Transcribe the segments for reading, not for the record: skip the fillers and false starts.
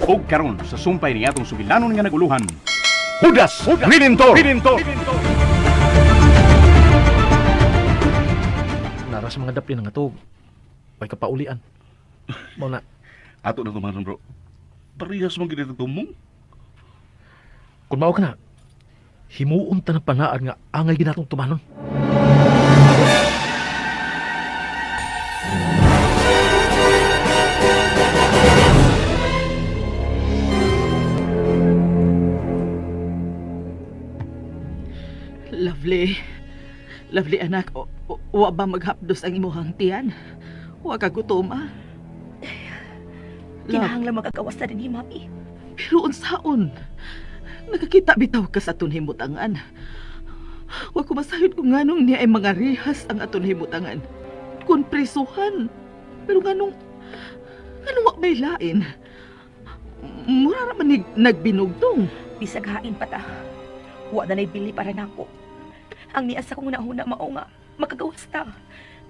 Og karon sa sumpay ni atong sugilanon nga naguluhan, Judas, Redentor. Redentor. Nara sa mga daplin nga to. Way kapaulian. Mao na, Ato na tumanon, bro. Parehas man gid tumong. kung mao ka na, himuon ta ng panaad nga angay ginatong tumanon. Lovely. Lovely anak, wa ba maghapdos ang imuhang tiyan? Wa ka gutom ah. Love, Kinahanglan magagawas na din ni Mami. pero unsaon? Nakakita bitaw ka sa aton himutangan. Wa ko masayod kung nganong niya ay mga rehas ang aton himutangan. Kung prisuhan. Pero nganong wa may lain? Mura ra man nagbinugtong. Bisag hain pa ta. Wa na na'y bili para nako. Ang niya sa kong hunahuna mao nga makagawas ta.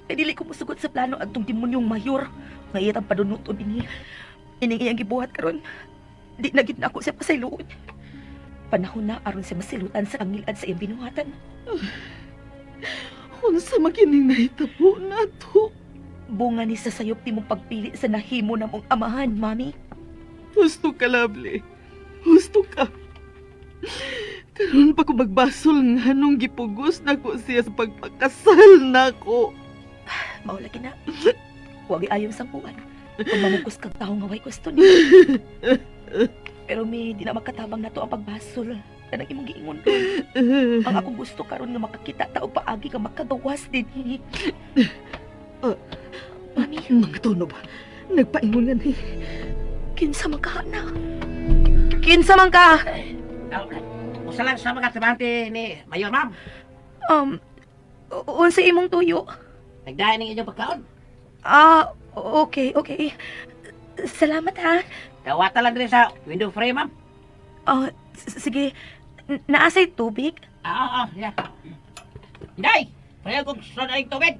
Kay dili ko mosugot sa plano adtong demonyong mayor nga iya tang padunuton dinhi. Ining iyang gibuhat karon. Di na gid nako siya pasayloon. Panahon na aron siya masilutan sa kangilad sa iyang binuhatan. Unsa makining nahitabo nato? Bunga ni sa sayop ni mong pagpili sa nahimo na mong amahan, Mami. Husto ka, lovely. Husto ka. Karon pa ko magbasol nga nung gipugos na ko siya sa pagpakasal nako. Mao lagi na. Huwag ayaw sang buwan. Kung mamugos kag tao nga way gusto niya. Pero mi, di na makatabang na to ang pagbasol. Kanang imong giingon ron. Ang akong gusto karon nga makakita ta og paagi ka makagawas din. Mami, Mga tono ba? Nagpaingon nga ni. kinsa man ka na? Kinsa man ka? Usa lang sa mga trabahante ni Mayor, ma'am. Unsa imong tuyo? Nagdahin ng inyong pagkaon. Ah, okay, okay. Salamat ha. Dawata lang din sa window frame, ma'am. Oh, sige. Naasay tubig? Ah, oo, yeah. Inday! Pareho kong sunod ang tubig.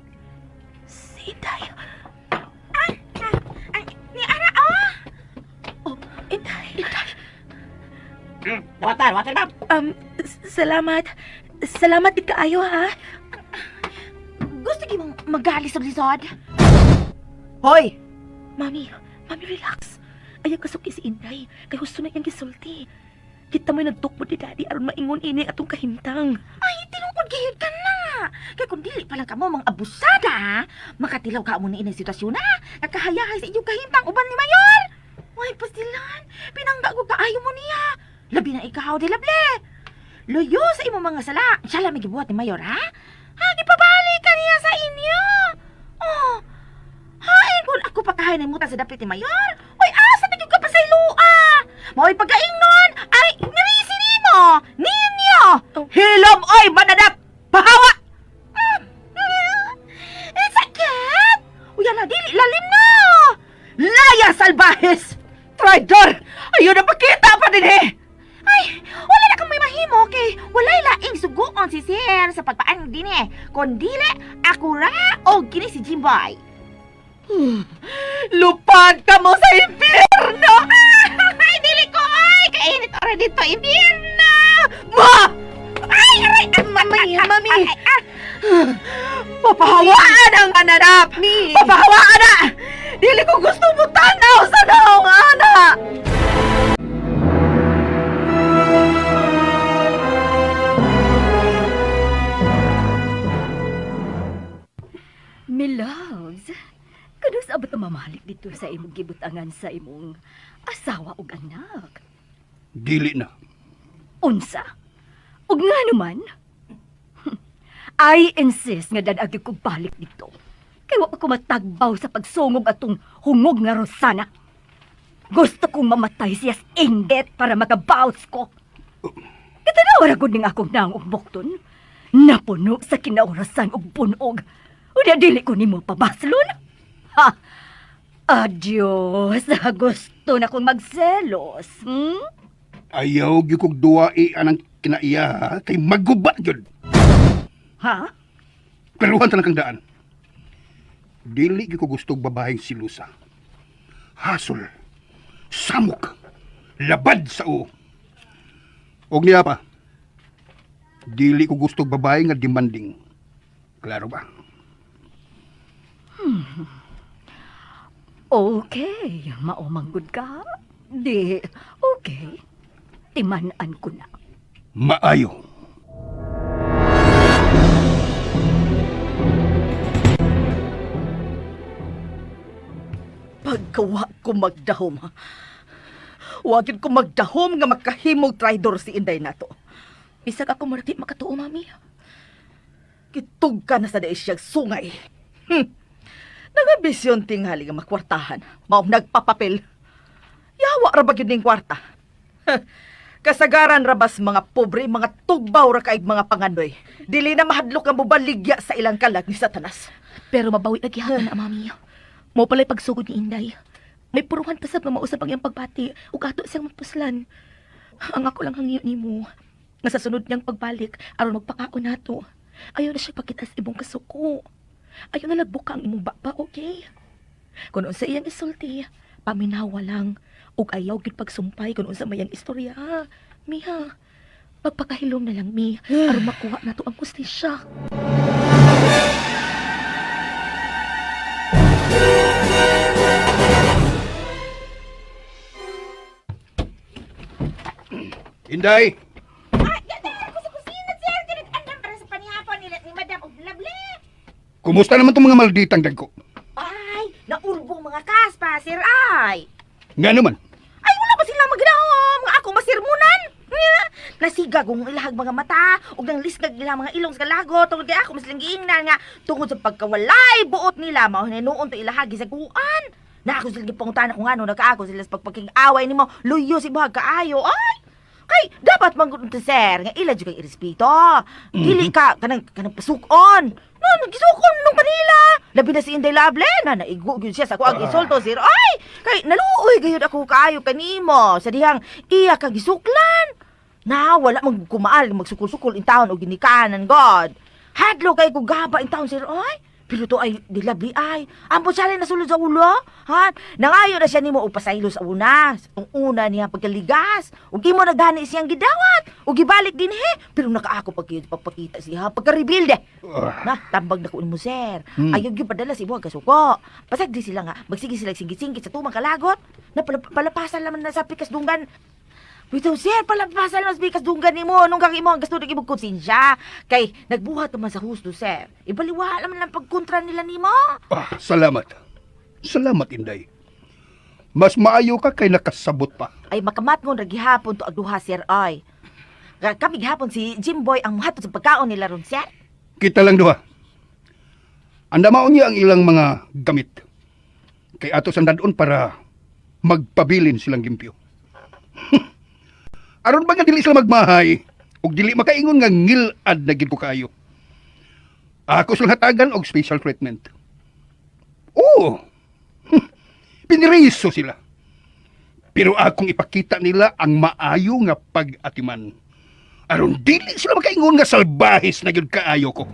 Si Inday. Ay, ni Ara, ah! Oh, Inday. Inday. Dawata, dawata, ma'am. Salamat. Salamat gid kaayo, ha? Gusto gyud mong magali sa lisod? Hoy! Mami, mami, relax. Ayaw kasuki si Inday. Kay gusto na iyang gisulti. Kita mo'y nagtukod ni Daddy aron maingon ini atong kahimtang. Ay, tinungkod gihid ka na. Kay kung dili pa lang kamo mga abusada, ha? Makatilaw ka mo na inang sitwasyon na. Nakahayahay sa inyong kahimtang uban ni Mayor. Uy, pastilan, pinangga ko kaayo mo niya. Labi na ikaw, di lable. Luyo sa imong mga sala. Siya lang may gibuhat ni Mayor, ha? Ha, gipabalik ka niya sa inyo. Oh, hain kung ako pakahay ng muta sa dapit ni Mayor. Uy, asa na ka pa sa ilua? Mao'y pagkaingnon, ay, nirisi nimo. Ninyo! Oh. Hilom, oy, mananap! Pahawa! Eh, sakit! Uy, ala, dili, lalim na! Laya salbahes! Traidor! Ayun na pakita pa din eh! Ay, wala na kang may mahimo kay walay laing suguon si Sir sa pagpaan din eh. Kondile, ako ra o kini si Jimboy. Lupad ka mo sa impyerno! Ay, dili ko ay! Kainit ora dito, impyerno! Ma! Ay, aray! Ah, Mami, mami. Ay, ah, Papahawaan ang mananap! Mi! Papahawaan na! Dili ko gusto mo tanaw sa naong ana! Miloves, kanus abot ang mamahalik dito sa imong gibutangan sa imong asawa ug anak? Dili na. Unsa? Ug nga naman? I insist nga dadagi ko balik dito. Kay wa pa ko matagbaw sa pagsungog atong hungog nga Rosana. Gusto kong mamatay siya sa inggit para makabaos ko. Katanaw ra gud ning akong naong ug bukton. Napuno sa kinaurasan ug punog. Unya dili ko nimo pabaslon. Ha! Adios, gusto na kong magselos. Ayaw gyud kog duwai anang kinaiya ha? Kay maguba gyud. Ha? Klaruhan ta lang kang daan. Dili gyud ko gusto og babaeng silusa. Hasol. Samok. Labad sa o. Og niya pa. Dili ko gusto og babae nga demanding. Klaro ba? Okay, maumanggod ka. Di, okay. Timan-an ko na. Maayo. Pagkawa ko magdahom. Wagin ko magdahom nga makahimog traidor si Inday nato. Bisag ako murag di makatuo, mami. Kitug ka na sa dais siyang sungay. Nagabisyon tingali nga makwartahan. Maong nagpapapel. Yawa ra ba gyud ning kwarta? Kasagaran rabas mga pobre, mga tugbaw ra kaig mga panganoy. Dili na mahadlok ang mubaligya sa ilang kalag ni Satanas. Pero mabawi na gihapon na, mami. Mo pala'y pagsugod ni Inday. May puruhan pa sab nga mausap ang iyang pagbati ug ato siyang mapuslan. Ang ako lang hangyo nimo nga sa sunod niyang pagbalik aron magpakaon nato. Ayaw na siya pakita sa imong kasuko. Ayaw na lagbuka ang imong baba, okay? Kung unsa iyang isulti, paminawa lang ug ayaw gyud pagsumpay kung unsa may iyang istorya. Miha, pagpakahilom na lang mi aron makuha nato ang hustisya. Inday, Ay, ganda ako sa kusina, sir. Kinag-andam para sa panihapon nila ni Madam og Lovely. kumusta naman itong mga malditang dagko? Ay, naurbong mga kaspa, sir, ay. Nga naman, Ay, wala ba sila magdahom? Nga ako masirmunan. Nga, Nasigag ang ilahag mga mata, ug nang lisgag ilang mga ilong sa kalago, tungod kay ako mas lang giingnan nga tungod sa pagkawalay buot nila mao hinuon to ilahagi sa kuan. Na ako sila gipangutana kung ano nakaako sila sa pagpakig-away nimo, luyo si buhag kaayo. Ay, kay dapat man gud sir nga ila jud kay irespeto. Dili ka kanang kanang pasukon. No, nagisukon nung kanila. Labi na si Inday Lable na naigo gyud siya sa kuang insulto sir. Ay, kay naluoy gayud ako kaayo kanimo sa dihang iya ka gisuklan. Na wala man kumaal magsukol-sukol in taon og ginikanan god. Hadlo kay ko gaba in taon sir. Ay, pero to ay di labli ay. Ampo siya rin nasulod sa ulo. Ha? Nangayo na siya nimo og pasaylo sa una. Ang una niya pagkaligas. Ug imo nagani siyang gidawat. Ug gibalik din he. Pero nakaako pag pagpakita siya pagka-rebuild eh. Na, tambag na ko nimo sir. Ayaw gyud padala si buwag kasuko. Pasag di sila nga magsige sila singit-singit sa tumang kalagot. Na palapasan laman na sa pikas dunggan. Bitaw sir, palapasan laman sa pikas dunggan nimo nung kang imo ang gasto ng imong konsensya. Kay nagbuhat naman sa husto sir. Ibaliwa naman ang pagkontra nila nimo. ah, salamat. Salamat, Inday. Mas maayo ka kay nakasabot pa. Ay makamatngon ra gihapon to ag duha sir ay. Kami gihapon si Jimboy ang muhatod sa pagkaon nila ron sir. Kita lang duha. Andamaon niya ang ilang mga gamit. Kay ato sa dadon para magpabilin silang gimpyo. Aron ba nga dili sila magmahay ug dili makaingon nga ngilad na gid ko kaayo. Ako silang hatagan og special treatment. Oo. Piniriso sila. Pero akong ipakita nila ang maayo nga pag-atiman. Aron dili sila makaingon nga salbahis na gyud kaayo ko.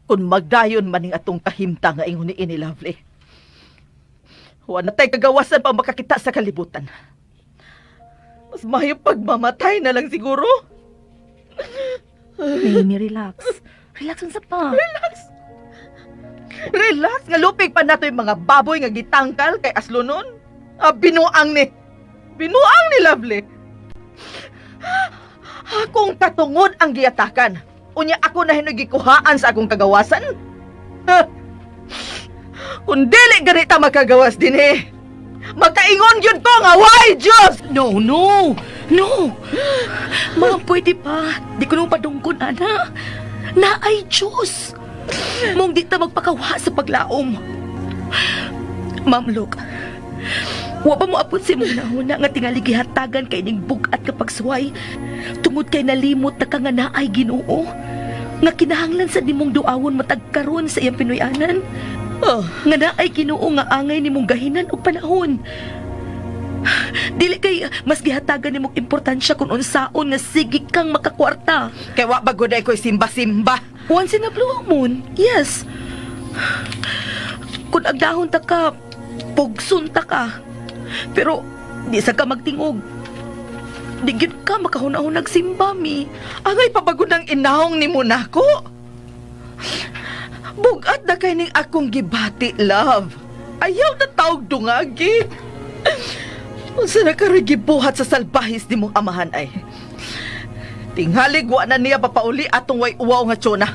Kung magdayon man ning atong kahimta nga ingon ni ini Lovely. Wa na tay kagawasan pa makakita sa kalibutan. Mas mayo pagmamatay na lang siguro. Mimi, relax. Relax unsa pa. Relax. Relax nga lupig pa nato yung mga baboy nga gitangkal kay aslo nun. Ah, binuang ni. Binuang ni Lovely. Akong katungod ang giyatakan. Unya ako na hinugikuhaan sa akong kagawasan. Ha? Kung dili ganita makagawas din eh. Makaingon yun ko nga, why Diyos? No, no! No! Ma'am, pwede pa. Di ko nung padungkon, ana. Naay Diyos! Mong di ta magpakawa sa paglaom. Ma'am, look. Wa pa mo apot si mong nahuna nga tingali gihatagan kay ning bug-at kapagsuway. Tungod kay nalimot na ka nga naay Ginoo. Nga kinahanglan sa nimong duawon matagkaron sa iyang Pinoy-anan. Oh, Nga naay Ginoo nga angay nimong gahinan og panahon. Dili kay mas gihatagan nimong importansya kung unsaon nga sige kang makakwarta. kay wa ba gud ay ko'y simba-simba. Once in a blue moon, yes. Kung agdahon ta ka, pugsun ta ka. Pero di sa ka magtingog. Di gyud ka makahuna-hunag simba mi. Angay pabagod ng inahong ni nako. Bugat na kay ning akong gibati, love. Ayaw na tawag dungagi. Unsa na karoy gibuhat sa salbahis ni mong amahan ay. Tinghalig wa na niya papauli atong way uwaw nga tsuna.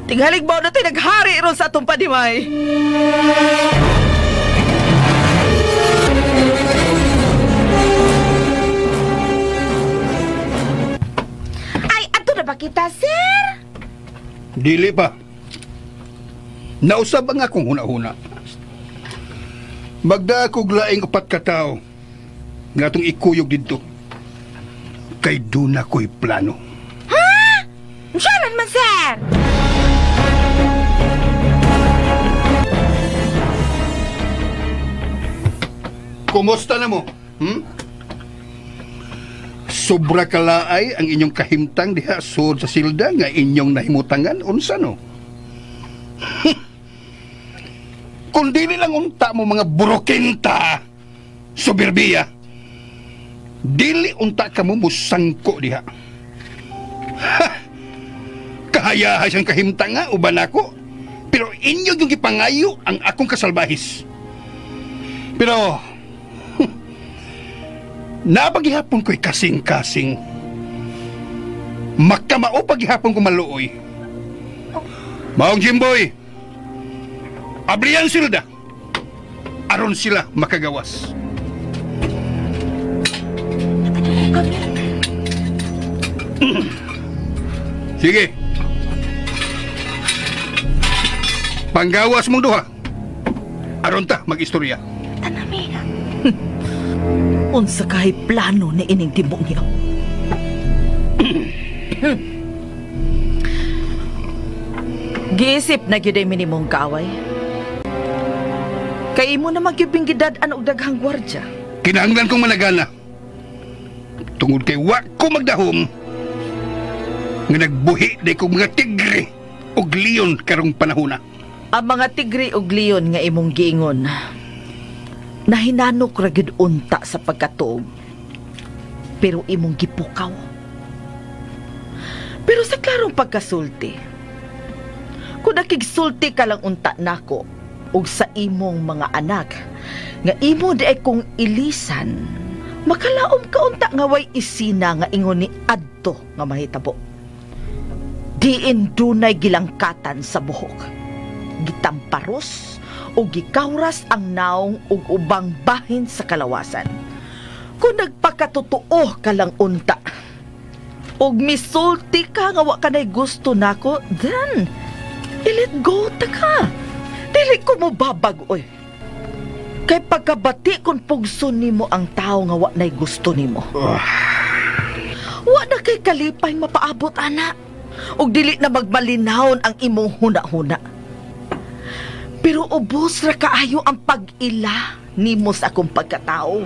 Tinghalig ba na naghari ron sa atong padimay. Ay, adto na ba kita, sir? Dili pa. Nausab ang akong huna-huna. Magda kog laing upat ka tawo nga atong ikuyog didto. Kay duna ko'y plano. Unsaran man, sir? Kumusta na mo? Hmm? Sobra kalaay ang inyong kahimtang diha sud sa silda nga inyong nahimutangan unsa no? Kung dili lang unta mo mga burokinta, soberbiya, dili unta ka mo musangko diha. Ha! Kahayahay siyang kahimtang nga, uban ako. Pero inyo yung gipangayo ang akong kasalbahis. Pero, napaghihapon ko'y kasing-kasing. Makamao paghihapon ko maluoy. Maong Jimboy, abriyan silda. Aron sila makagawas. Sige. Panggawas mong duha. Aron ta mag-istorya. Tanami. Unsa kay plano ni ining demonyo? Giisip na gyud ay minimong kaaway. Kay imo na magyubing gidad-an og daghang gwardya. Kinahanglan kong managana. Tungod kay wa ko magdahom nga nagbuhi day kog mga tigre og leon karong panahona. Ang mga tigre og leon nga imong giingon. Nahinanok ra gyud unta sa pagkatuog. Pero imong gipukaw. Pero sa klarong pagkasulti, kung nakigsulti ka lang unta nako ug sa imong mga anak nga imo di ay kong ilisan, makalaom ka unta nga way isina nga ingon ni adto nga mahitabo. Diin dunay gilangkatan sa buhok gitamparos o gikawras ang naong ug ubang bahin sa kalawasan. Kung nagpakatotoo ka lang unta, ug misulti ka nga wa ka na'y gusto nako, then, i-let go ta ka. Dili ko mo babag, oy. Kay pagkabati kung pugso nimo ang tao nga wa na'y gusto nimo. Wa na kay kalipay mapaabot, ana. Ug dili na magmalinawon ang imong huna-huna. Pero ubos ra kaayo ang pag-ila nimo sa akong pagkatao.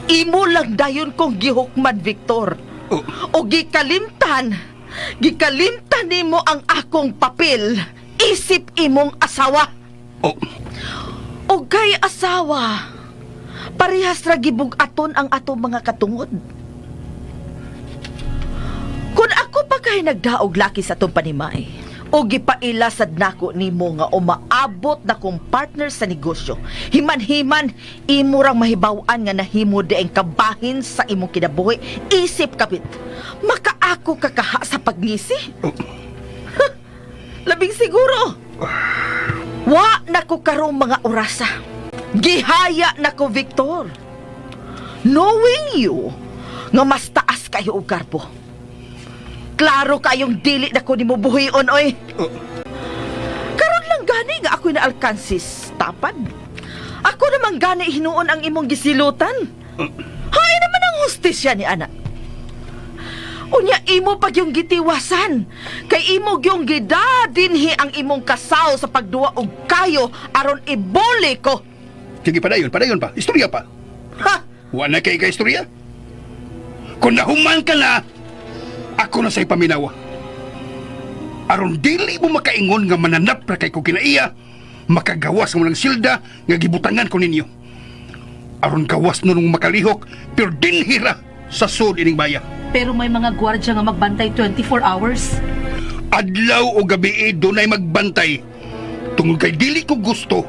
Imo lang dayon kong gihukman, Victor. Oh. O gikalimtan, gikalimtan nimo ang akong papel isip imong asawa. Oh, O kay asawa, parehas ra gibug-aton ang atong mga katungod. Kung ako pa kay nagdaog laki sa atong panimay, o gipaila sad nako nimo nga umaabot na kong partner sa negosyo, himan-himan imo rang mahibaw-an nga nahimo di ang kabahin sa imong kinabuhi, isip kapit. Makaako ka kaha sa pagngisi. Oh. Labing siguro. Wa na ko karong mga orasa. Gihaya na ko, Victor. Knowing you, nga mas taas kayo og garbo. Klaro kayong dili na ko nimo buhion, oy. Oh. Karon lang gani nga ako'y naalkansis, tapad. Ako naman gani hinuon ang imong gisilutan. Hay naman ang hustisya ni ana. Unya imo pag yung gitiwasan. Kay imo yung gidadinhi ang imong kasaw sa pagduwa og kayo aron ibuli ko. Sige, padayon, padayon pa. Istorya pa. Ha! Wa na kay ka istorya. Kung nahuman ka na, ako na sa'y paminawa. Aron dili mo makaingon nga mananap ra kay ko kinaiya, makagawas mo ng silda nga gibutangan ko ninyo. Aron gawas nunong makalihok, pero dinhira sa sud ining baya. Pero may mga gwardya nga magbantay 24 hours. Adlaw o gabi eh, dunay magbantay. Tungod kay dili ko gusto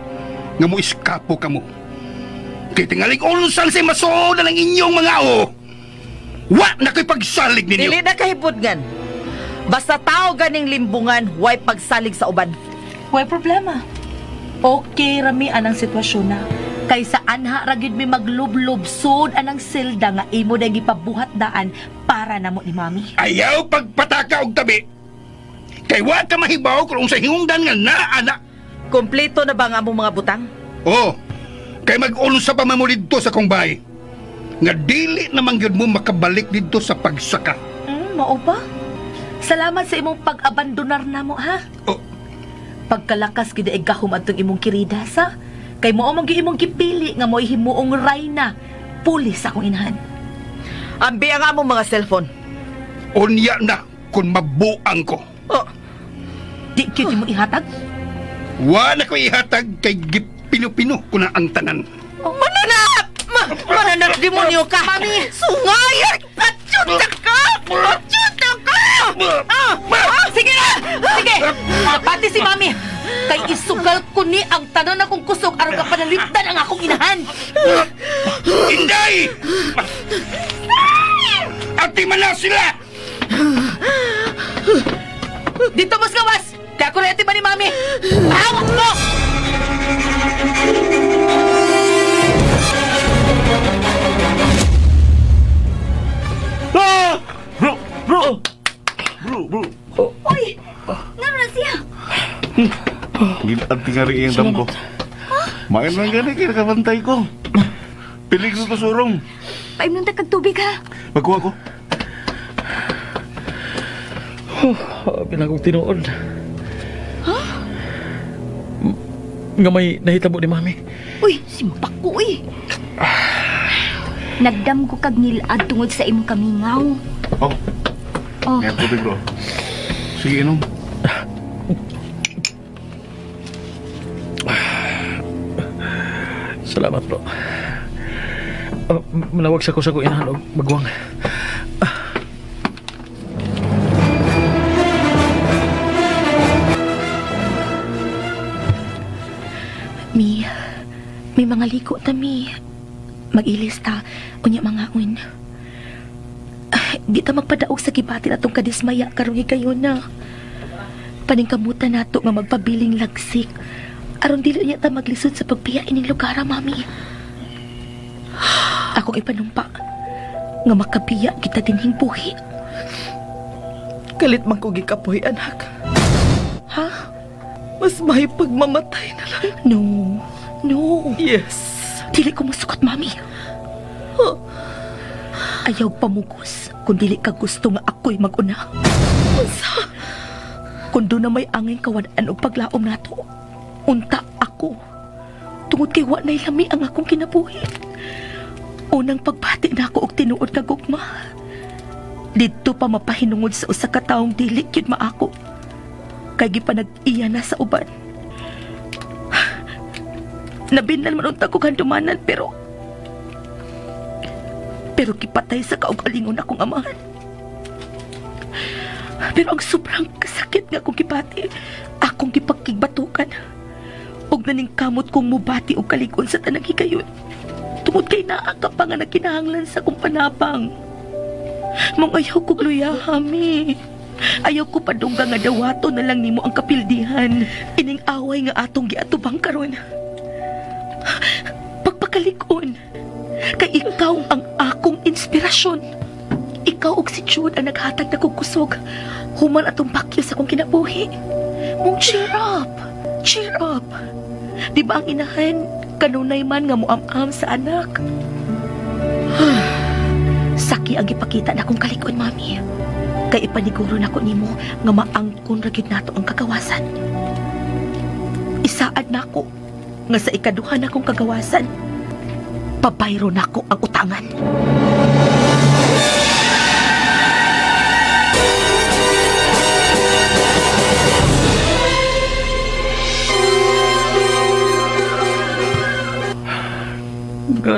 nga mo iskapo kamo. Kay tingalig unsan say masuod na ng inyong mga o. Wa na ko'y pagsalig ninyo. Dili na kahibudngan. Basta tao ganing limbungan, way pagsalig sa uban. Way problema. Okay rami anang sitwasyon na. Kaysa anha ra gyud mi maglublob sud anang silda nga imo na gipabuhat daan para namo ni mami. Ayaw pagpataka og tabi. Kay wa ka mahibaw kung sa hingungdan nga naa na. Kompleto na ba nga among mga butang? Oh, kay mag-unsa pa man mo didto sa kong bahay. Nga dili naman gyud mo makabalik didto sa pagsaka. Mao ba? Salamat sa imong pag-abandonar namo ha. Oh. Pagkalakas gid ay gahom adtong imong kirida sa kay mao man gyud imong gipili nga mo'y himuong rayna pulis sa akong inahan. Ambi ang among mga cellphone. Unya na kung mabuang ko. Oh, Di gyud imo ihatag. Wa na ko ihatag kay gipino-pino ko na ang tanan. Mananap! Mananap demonyo ka! Mami! Sungayar! Patyuta ka! Patyuta ka! Ah! Ah! Sige na! Sige! Pati si Mami! Kay isugal ko ni ang tanan akong kusog aron ka panalipdan ang akong inahan. Inday! Ati man na sila! Dito mas gawas! Kaya ko na ba ni Mami! Hawak mo! Ah! Bro! Bro! Bro, bro. Uy! Ngano na siya? Gilad tingali iyang dam ko. Main lang gani kay nakabantay ko. Pilig sa pasurong. Paimnon ta kag tubig ha. Magkuha ko. Oh, pinagong tinuod. Nga may nahitabo ni Mami. Uy, simpak ko uy. Nagdam ko kag nilad tungod sa imong kamingaw. Oh, Oh, ngayon tubig bro. Sige, inom. Salamat, bro. Manawag sa ko sa ko inahan og magwang. Mi, may mga liko ta, Mi. Mag-ilis ta, unya mga un. Ah, di ta magpadaog sa gibati atong kadismaya karong higayon na. Paningkamutan nato nga magpabiling lagsik. Aron dili niya ta maglisod sa pagbiya ining lugar, ah, mami. Akong ipanumpa nga makabiya kita dinhing buhi. Kalit man ko gikapoy, anak. Ha? Mas may pagmamatay na lang. No. No. Yes. Dili ko musukot, mami. Ayaw pamugos kung dili ka gusto nga ako'y mag-una. Unsa? Kung doon na may angin kawan-an og paglaom nato, unta ako. Tungod kay wa na'y lami ang akong kinabuhi. Unang pagbati na ako og tinuod nga gugma. Didto pa mapahinungod sa usa ka taong dili gyud maako. Kay gipanag-iya na sa uban. Nabinlan man unta ko kandumanan pero kipatay sa kaugalingon akong amahan. Pero ang sobrang kasakit nga akong gibati, akong gipagkigbatukan. Og naningkamot kong mubati og kalig-on sa tanang higayon. Tungod kay naa ka pa nga nagkinahanglan sa akong panabang. Mong ayaw ko luyahami. Ayaw ko padungga nga dawato na lang nimo ang kapildihan. Ining away nga atong giatubang karon. Pagpakalikon. Kay ikaw ang akong inspirasyon. Ikaw og si Jude ang naghatag na kog kusog. Human atong pakyo sa akong kinabuhi. Mong cheer up. Cheer up. Di ba ang inahan, kanunay man nga muam-am sa anak. Saki ang gipakita na akong kalikon, mami. Kay ipaniguro na ko nimo nga maangkon ra gyud nato ang kagawasan. Isaad nako nga sa ikaduha na akong kagawasan, pabayro nako ang utangan.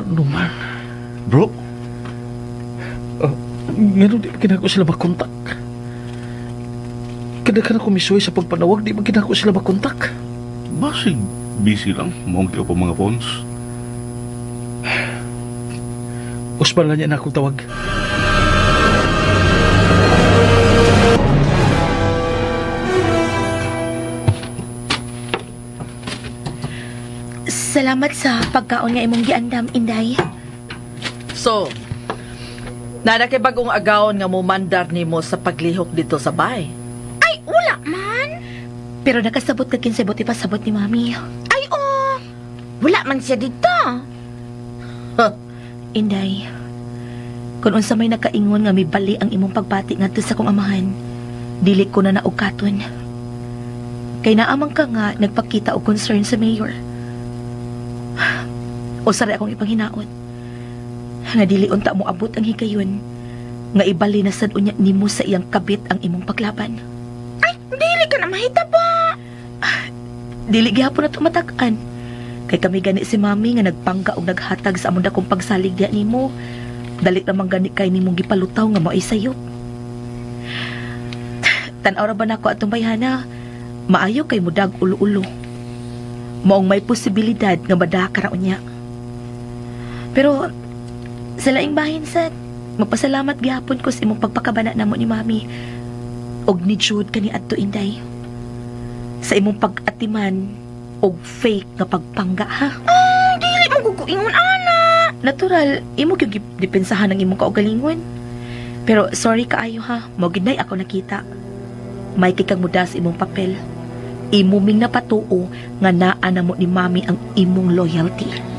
Ngano man? Bro, Ngano di ba kinako sila makontak? Kada ka na kumisuway sa pagpanawag, di ba kinako sila makontak? Basig busy lang. Mongki pa mga phones. Usban lang niya na akong tawag. Salamat sa pagkaon nga imong giandam, Inday. So, nana kay bagong agawon nga mumandar nimo sa paglihok dito sa bay. Ay, wala man. Pero nakasabot ka kinsay buti pa sabot ni Mami. Ay, oh. Wala man siya dito. Inday, kung unsa may nakaingon nga mibali ang imong pagbati ngadto sa kong amahan, dili ko na naukaton. Kay naamang ka nga nagpakita og concern sa mayor. O sari akong ipanghinaot. Nga dili unta mo abot ang higayon nga ibali na sad unya nimo sa iyang kabit ang imong paglaban. Ay, dili ka na mahita pa. Dili gihapon na tumatak-an. Kay kami gani si Mami nga nagpangga og naghatag sa among dakong pagsalig diha nimo. Dali ramang gani kay nimong gipalutaw nga mao'y sayop. Tan-aw ra ba nako atong bayhana? Maayo kay mudag ulo-ulo. Maong may posibilidad nga madaka ra unya. Pero sa laing bahin sad, magpasalamat gihapon ko sa imong pagpakabana namo ni Mami og ni Jude kani adto Inday sa imong pag-atiman og fake nga pagpangga ha. Ay, dili mo kukuingon, ana. Natural, imo gyud gidepensahan ang imong kaugalingon. Pero sorry kaayo ha, mao gid nay ako nakita. May kay kang muda sa imong papel. Imo ming napatuo nga naa na mo ni Mami ang imong loyalty.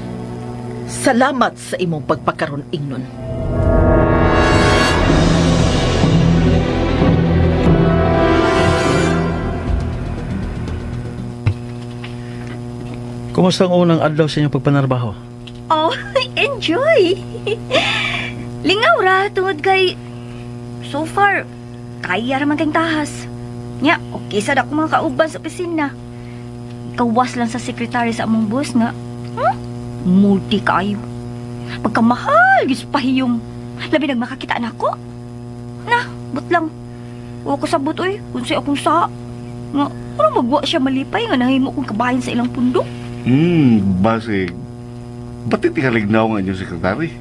Salamat sa imong pagpakaron ingnon. Kumusta ang unang adlaw sa inyong pagpanarbaho? Oh, enjoy! Lingaw ra, tungod kay... So far, kaya ra man kayong tahas. Nya, okay sad ako mga kauban sa opisina. Kawas lang sa sekretary sa among boss nga, Multi kaayo. Pagkamahal, gis pahiyong. Labi nag makakita na ako. Na, but lang. Wa ko sabot oy, unsay akong sa. Nga, wala magwa siya malipay nga nahimo kong kabahin sa ilang pundok. Basig. Ba't iti kalignaw nga inyong sekretary?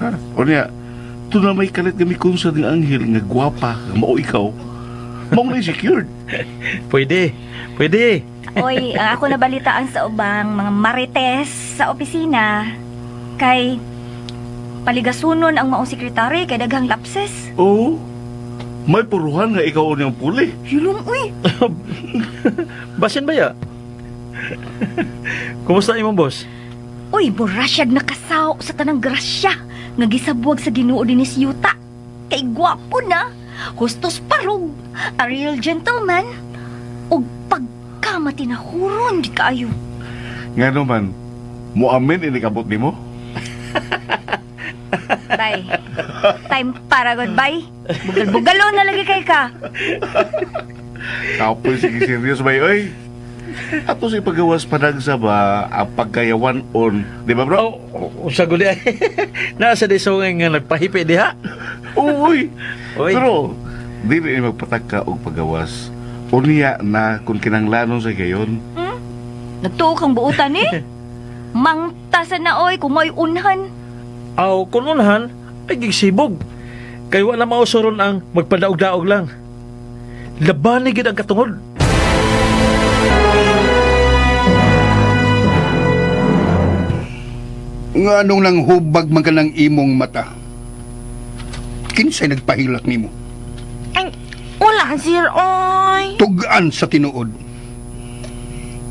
Ha? O niya, ito na may kalit nga may kunsa ng anghel nga gwapa, nga mao ikaw. Mao na secured. Pwede. Pwede. Oy, ang ako nabalitaan sa ubang mga marites sa opisina kay paligasunon ang maong sekretary kay daghang lapses. Oo. May puruhan nga ikaw niyang puli. Hilom uy. Basin ba ya? Kumusta imong boss? Uy, mura siya'g nakasaw sa tanang grasya nga gisabuag sa Ginoo dinis yuta. Kay gwapo na, hustos parog, a real gentleman. Ug pagkamatinahuron di kaayo. Nga naman, muamin inikabot nimo? Bye. Time para goodbye. Bugal-bugalo na lagi kay ka. Kapoy, sige serious ba oy? Ato sa ipagawas panagsa ba ang pagkayawan on, di ba bro? Oh, unsa guli ay. Nasa di so nga nagpahipi diha. Uy. Oy. Pero dili ni magpatagka og pagawas. Unya na kung kinanglanon sa gayon. Nagtuo kang buutan eh. Mangtasa na oy kung may unhan. Aw, kun unhan ay gigsibog. Kay wala mausuron ang magpadaog-daog lang. Labani gid ang katungod. Nga anong nang hubag man ka ng imong mata? Kinsay nagpahilak nimo? Ay, wala, sir, oy. Tugaan sa tinuod.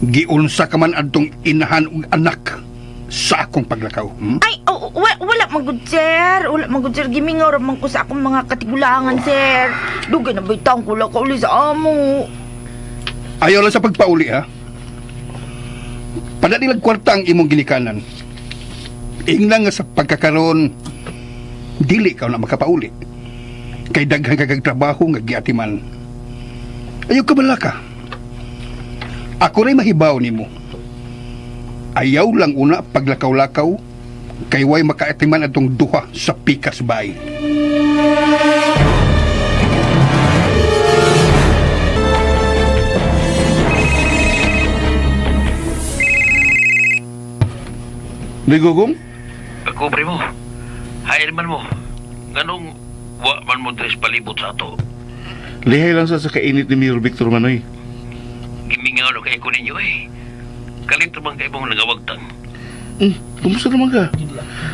Giunsa ka man adtong inahan ug anak sa akong paglakaw. Ay, oh, wala magud sir. Wala magud sir. Gimingaw ra man ko sa akong mga katigulangan, sir. Dugay na bitang kula ka uli sa amo. Ayaw lang sa pagpauli ha. Padali kwarta ang imong ginikanan. Ingna nga sa pagkakaroon, dili ka na makapauli. Kay daghan kag trabaho nga giatiman. Ayaw ka bala ka. Ako rin mahibaw nimo. Ayaw lang una paglakaw-lakaw Kay way makaatiman atong duha sa pikas bay. Ligugong? Ako, primo. Hain man mo. Ganong wa man mo dress palibot sa ato. Lihay lang sa kainit ni Mayor Victor Manoy. Gimingaw na kay ko ninyo eh. Kalit man kay mong nagawagtang. Kumusta naman ka?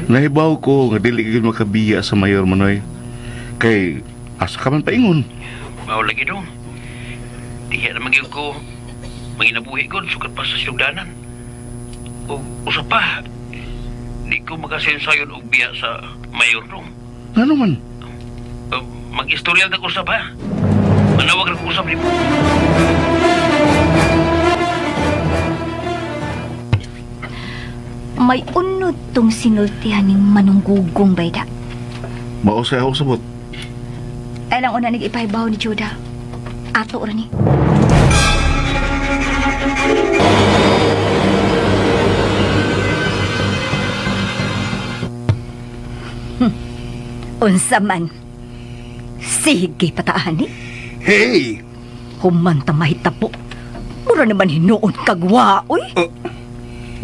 Nahibaw ko nga dili ka gyud makabiya sa Mayor Manoy. Kay asa ka man paingon. Mao lagi dong. Diha na magyud ko manginabuhi ko sukat pa sa siyugdanan. O usa pa. Di ko makasensayon og biya sa mayor dong. Ngano man? Mag-istorya na ko usab ha. Manawag ra ko usab nimo. May unod tong sinultihan ning manunggugong bayda. Mao sa ako sabot. Ay lang una nag-ipahibaw ni Judah. Ato ra ni. Unsa man. Sige pataan ni. Hey! Human ta mahitabo. Mura naman hinuon kagwa, oy.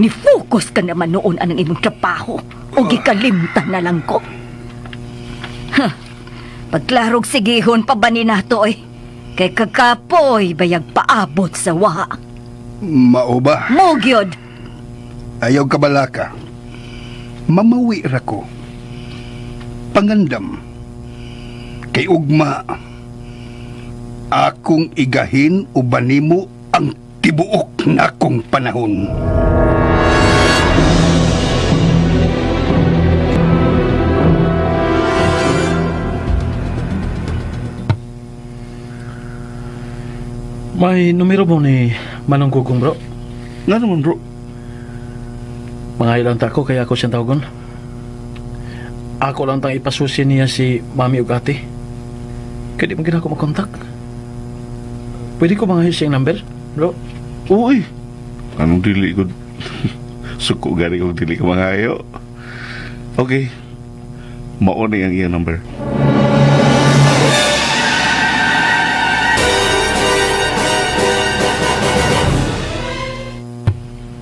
Ni focus ka naman noon anang imong trabaho. O gikalimtan na lang ko. Huh. Pagklarog sigihon pa ba ni nato, oy. Kay kakapoy bayag paabot sa wa. Mao ba? Mo gyud. Ayaw kabalaka. Mamawi ra ko. Pangandam. Kay ugma. Akong igahin uban nimo ang tibuok nakong panahon. May numero mo ni Manong Gugong, bro. Nga naman bro. Mga ilang tako kaya ako siyang tawagon. Ako lang tang ipasusi niya si mami ug ate. Kaya di man gina ako makontak. Pwede ko mga siyang number, bro? Uy. Anong dili ko? Suko gani kung dili ka mangayo. Okay. Mao ni ang iyang number.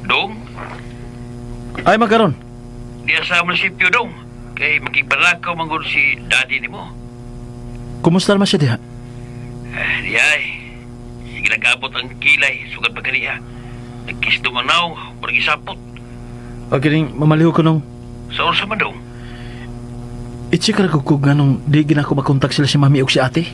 Dong, Ay, magkaroon. diya sa munisipyo dong. Kay makigbalakaw manggod si daddy nimo. Kumusta naman siya diha? Eh, di ay. Sige nag-abot ang kilay, sukat pa kaniya. Nagkisdo manaw, murag isapot. O kining mamaliho ko nung Sa unsa man dong? i-check ra ko kung anong di gina ko makontak sila si mami ug si ate.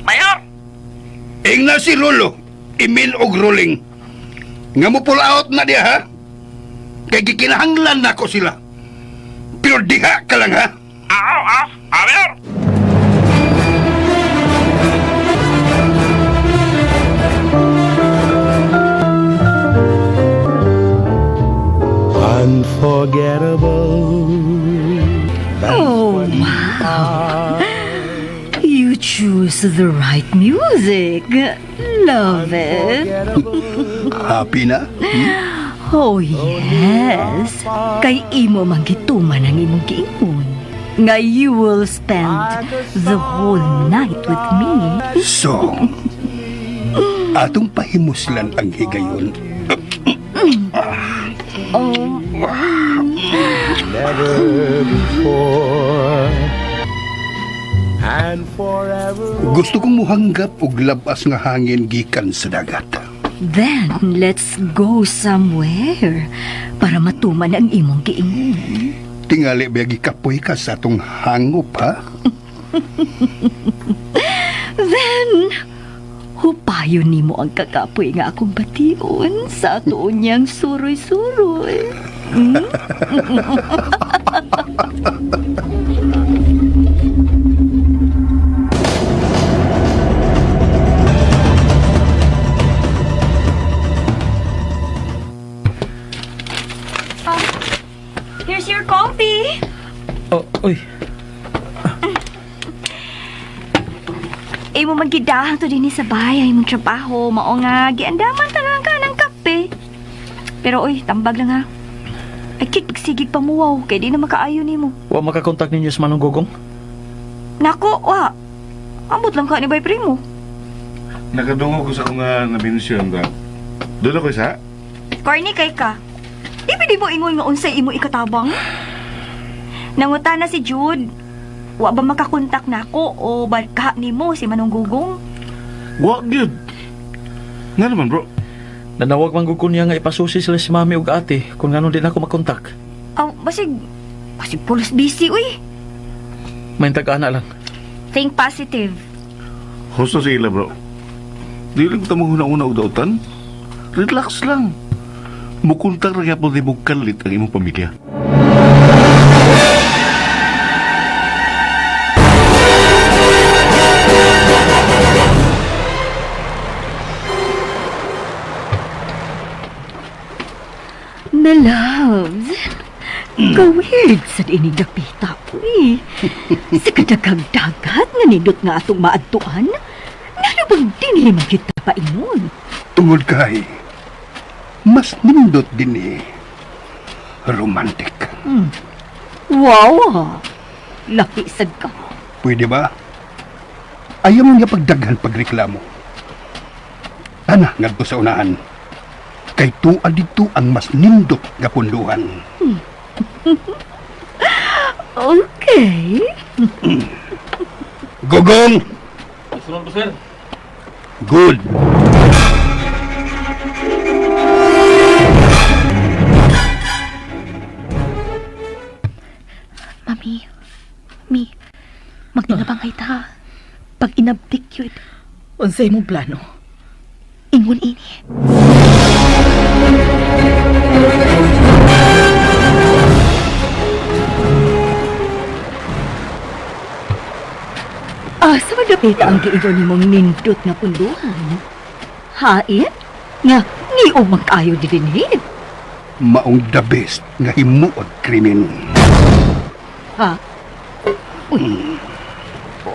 Mayor! Ingna si Lolo, Emil og Rolling. Nga mo pull out na diha ha? Kay gikinahanglan nako sila. Pero diha ka lang ha? Aw, aw, ah, Mayor! Oh, wow. You choose the right music. Love it. Happy na? Oh, yes. Kay imo man gituman ang imong giingon. Nga you will spend the whole night with me. So, atong pahimuslan ang higayon. Oh, Gusto kong muhanggap og labas nga hangin gikan sa dagat. Then, let's go somewhere para matuman ang imong giingon. Tingali ba gikapoy ka sa atong hangop ha? Then, hupayon nimo ang kakapoy nga akong bation sa ato niyang suroy-suroy. Here's your coffee. Oh, uy. Imo man gidahang to dinhi sa bahay ang imong trabaho. Mao nga giandaman ta lang ka ng kape. Pero oy, tambag lang ha. Ay kit pagsigig pa mo wow, kay di na makaayo nimo. Wa makakontak ninyo sa Manong Gugong? Nako, wa. Ambot lang ka ni Bay Primo. Nakadungog ko sa akong na-mention ra. Doon ako isa. Corny kay ka. Di ba di mo ingon nga unsay imo ikatabang? Nanguta na si Jude. Wa ba makakontak nako o barka nimo si Manong Gugong? Wa gyud. Nga naman bro. Nanawag man gud ko niya nga ipasusi sila si mami ug ate kung nganong di na ako makontak. Aw, basig basig pulos busy uy. May tag-ana lang. Think positive. Husto sa ila bro. Dili ko tamang una-una og dautan. Relax lang. Mukontak ra gyapon di mo kalit ang imong pamilya. My loves, ka-weird sa ining dapita, uy. Sa kadaghang dagat nga nindot nga atong maadtuan, ngano bang dinhi man kita paingon? Tungod kay, mas nindot din eh. Romantic. Wow, ha. Laki sad ka. Pwede ba? Ayaw mo niya pagdaghan pagreklamo. Ana, ngadto sa unahan. Kay tuwa dito ang mas nindot nga punduhan. Okay. Gugong! Good. Mami, mi, magtinabangay ta. Pag inabdik yun, Unsay mong plano? ingon ini. Ah, sa madapita ang giingon nimong nindot nga punduhan. Hain? Nga, niumang kayo di dinhi. Maong the best nga himuot krimen. Ha? Uy.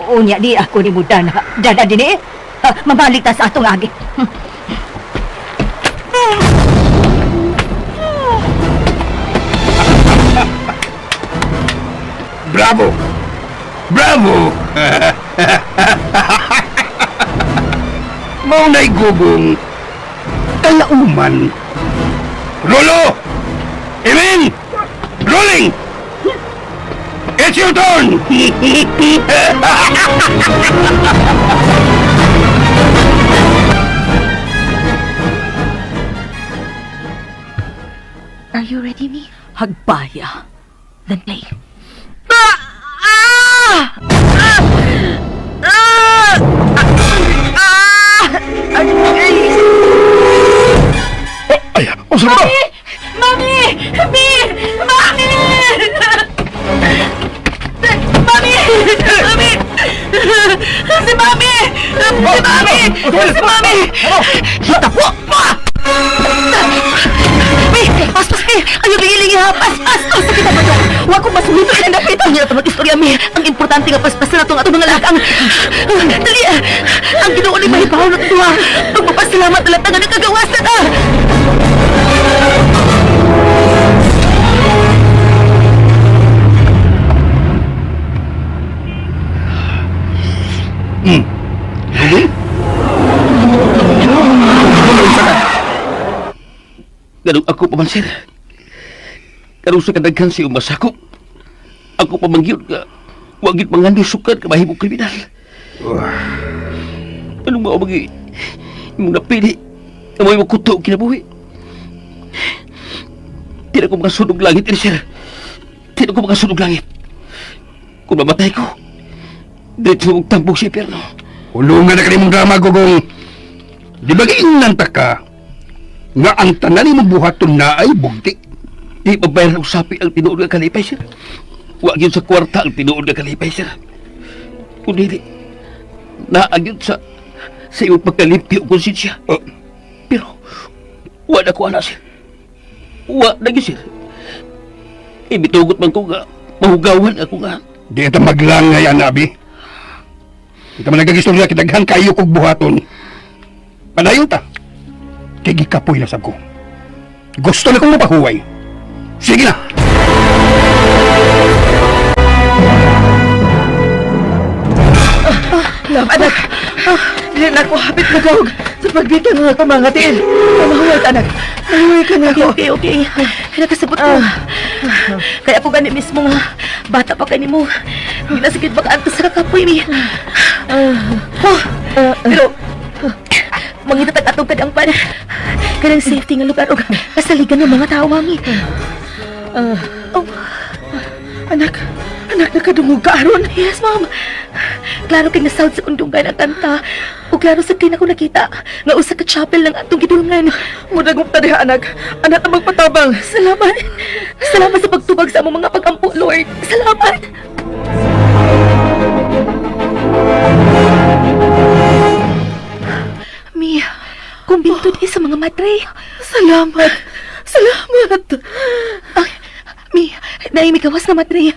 Unya di ako ni mo dana. Dana din eh. Ha, mabalik ta sa atong agi. Bravo! Bravo! Mao na'y gugong kalauman. Rolo! Amen! Rolling! It's your turn! Are you ready, mi? Hagbaya. Then play. Ah! Ah! Ah! Ah! Ay, unsa ba? Mami! Mi! Mami! Mami! Mami! Si Mami! Si Mami! Si Mami! Tapo! Mi! Paspas mi! Ayaw lingi ha! Paspas! Asa kita ba to? Wa ko masulod sa dapit. Ang hirap mag-istorya mi. Ang importante nga paspas na itong atong mga lakang. Dali! Ang Ginoo ni mahibaw na ito ha. Pagpapasalamat na lang nga nakagawas na ta. Gugong? Ganun ako pa man, sir. Ganun sa kadaghan sa iyong masakop. Ako pa man gyud nga wa gyud mangandoy sukad ka mahimong kriminal. Anong mao magi imong napili nga mo imong kuto og kinabuhi. Di na ko makasunog langit ini, sir. Di na ko makasunog langit. Kung mamatay ko, diretso mong tambok sa impyerno. Hulungan na kanimong drama, Gugong. Di ba giingnan ta ka nga ang tanan nimong buhaton na ay bugti? Di mabayar og sapi ang tinuod nga kalipay, sir. Wa gyud sa kwarta ang tinuod nga kalipay, sir. Kung dili, naa gyud sa imong pagkalimpyo og konsensya. Oh. Pero, wa na ko ana, sir. Wa na gyud, sir. Ibitugot man ko nga, mahugawan ako nga. Di ita maglangay, anabi. Kita man nagagistorya kidaghan kayo kog buhaton. Padayon ta. Kay gikapoy na sab ko. Gusto na kong mapahuway. Sige na. Love, anak. Dili na ako hapit magahog sa pagbitang nga ako mga tiil. Pamahuway ka, anak. Mahuway ka na ako. Okay, okay, okay. Nakasabot ko. Kaya ako gani mismo nga, bata pa kani mo. Hindi na sigid makaantos sa kakapoy mi. Oh, pero, mangitatag atong kadang pan. Kanang safety nga lugar og kasaligan ng mga tao, mami. Oh, Anak, anak, nakadungog ka aron. Yes, ma'am. Klaro kay nasound sa undungan ang kanta. O klaro sa kay nako nakita nga usa ka chapel lang atong gidulngan. Mudagop ta diha, anak. Anak na magpatabang. Salamat. Salamat sa pagtubag sa among mga pagampo, Lord. Salamat. Mi, kumbinto di sa mga madre. Salamat. Salamat. Ay, Mi, naay gawas na madre.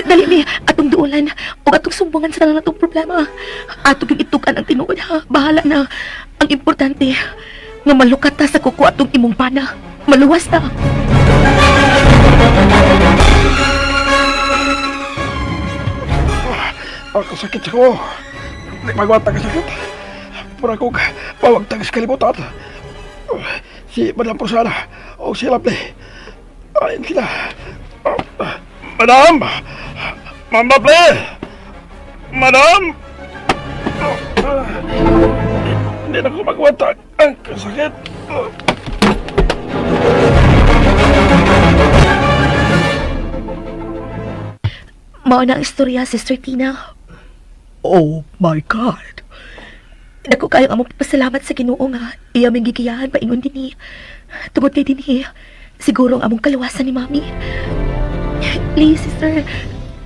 Dali mi, atong duolan o atong sumbungan sa tanan natong problema. Ato gyud itukan ang tinuod ha. Bahala na. Ang importante nga malukat ta sa kuko atong imong pana. Maluwas ta. Ang kasakit sa ko. Di magwata kasakit. Pura kong pawagtag sa kalibutan. Si Madam Rosana o si Lovely. Ayun sila. Madam! Ma'am Lovely! Madam! Hindi na ko magwata. Ang kasakit. Mao na ang istorya, Sister Tina. Oh my God. Dako kayo among pasalamat sa Ginoo nga iya ming gigiyahan paingon dinhi. Tungod kay dinhi, siguro ang among kaluwasan ni Mami. Please, sister,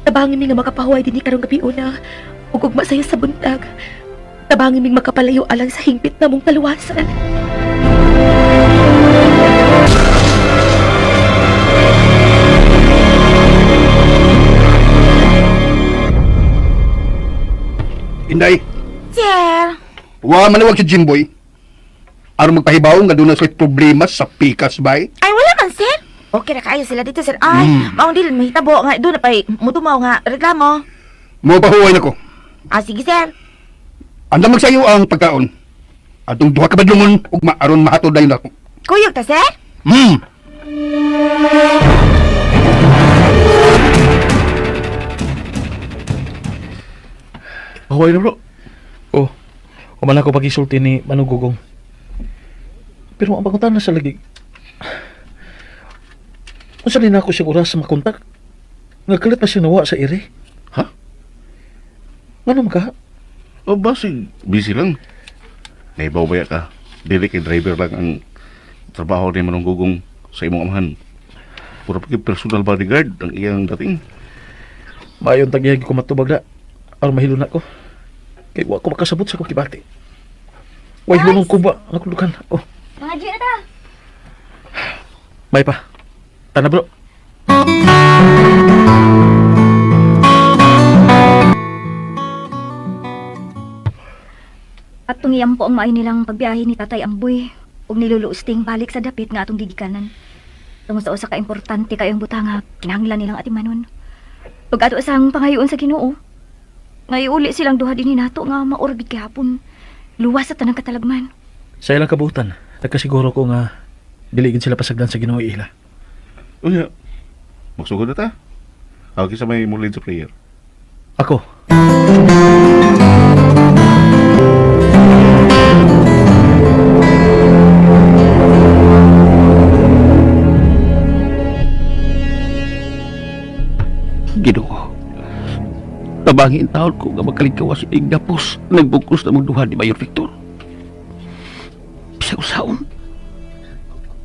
tabangin mi nga makapahuway dinhi karong gabi una ug ugma sayo sa buntag. Tabangin ming makapalayo alang sa hingpit namong kaluwasan. Inday, Sir! wa manawag si Jimboy. Aron magpahibaw nga doon na sila problema sa pikas bay. Ay, wala man, sir! Okay na kayo sila dito, sir. Ay, maong dili mahitabo nga doon na pa'y mutumaw nga reklamo. Mo pahuway nako. Ah, sige, sir. Andam magsayo ang pagkaon. Atong duha ka badlungon ug maaron mahatod dayon ako. Kuyog ta, sir? Hmm. Pahuway na bro. Oh, human ako pagisulti ni Manong Gugong. Pero ang pangutan na sa lagi, unsa din ako siyang oras sa makontak? Nagkalit pa siya nawa sa ere. Ha? Ngano ka? O basig, busy lang. Naibaw ba ka? Dili kay driver lang ang trabaho ni Manong Gugong sa imong amahan. Puro pa kay personal bodyguard ang iyang dating. Mayon tagiyag ko matubag na. Aron mahilo na ko. Kay wa ko makasabot sa akong kibati. Way hunong ko ba? Nakulukan. Oh, Mga G na ta. may pa. Tana bro. Atong iyampo ang maay nilang pagbiyahe ni Tatay Amboy ug niluluusting balik sa dapit nga atong gigikanan. Tungod sa usa ka importante kayong butanga, kinahanglan nilang atimanon. Ug ato sang pangayoon sa Ginoo. Ngayuli silang duha dinhi nato nga maorbit gihapon. Luwas sa tanang katalagman. Sa ilang kabutan, nagkasiguro ko nga dili gid sila pasagdan sa Ginoo ila. Unya, magsugod na ta. Ako sa may mulid sa prayer. Ako. Ginoo. Tabangin taon ko nga magkaligkawas sa gapos nagbugkos na mong duha ni Mayor Victor. Bisag usaon.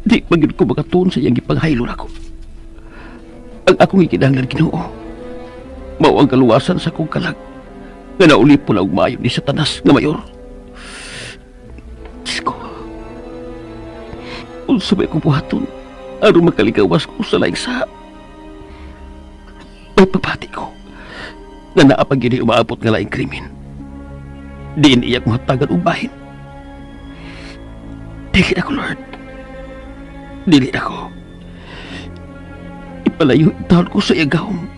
Di man gyud ko makatuon sa iyang gipanghaylo nako. Ang akong gikinahanglan Ginoo. Mao ang kaluwasan sa akong kalag nga naulipon og maayo ni Satanas nga mayor. Diyos ko. Unsa may akong buhaton aron makaligawas ko sa laing sa may pagbati ko na naapag gini umaabot nga laing krimen. Diin iya kong hatagan og bahin. Dili ako, Lord. Dili ako. Ipalayo taon ko sa iyang.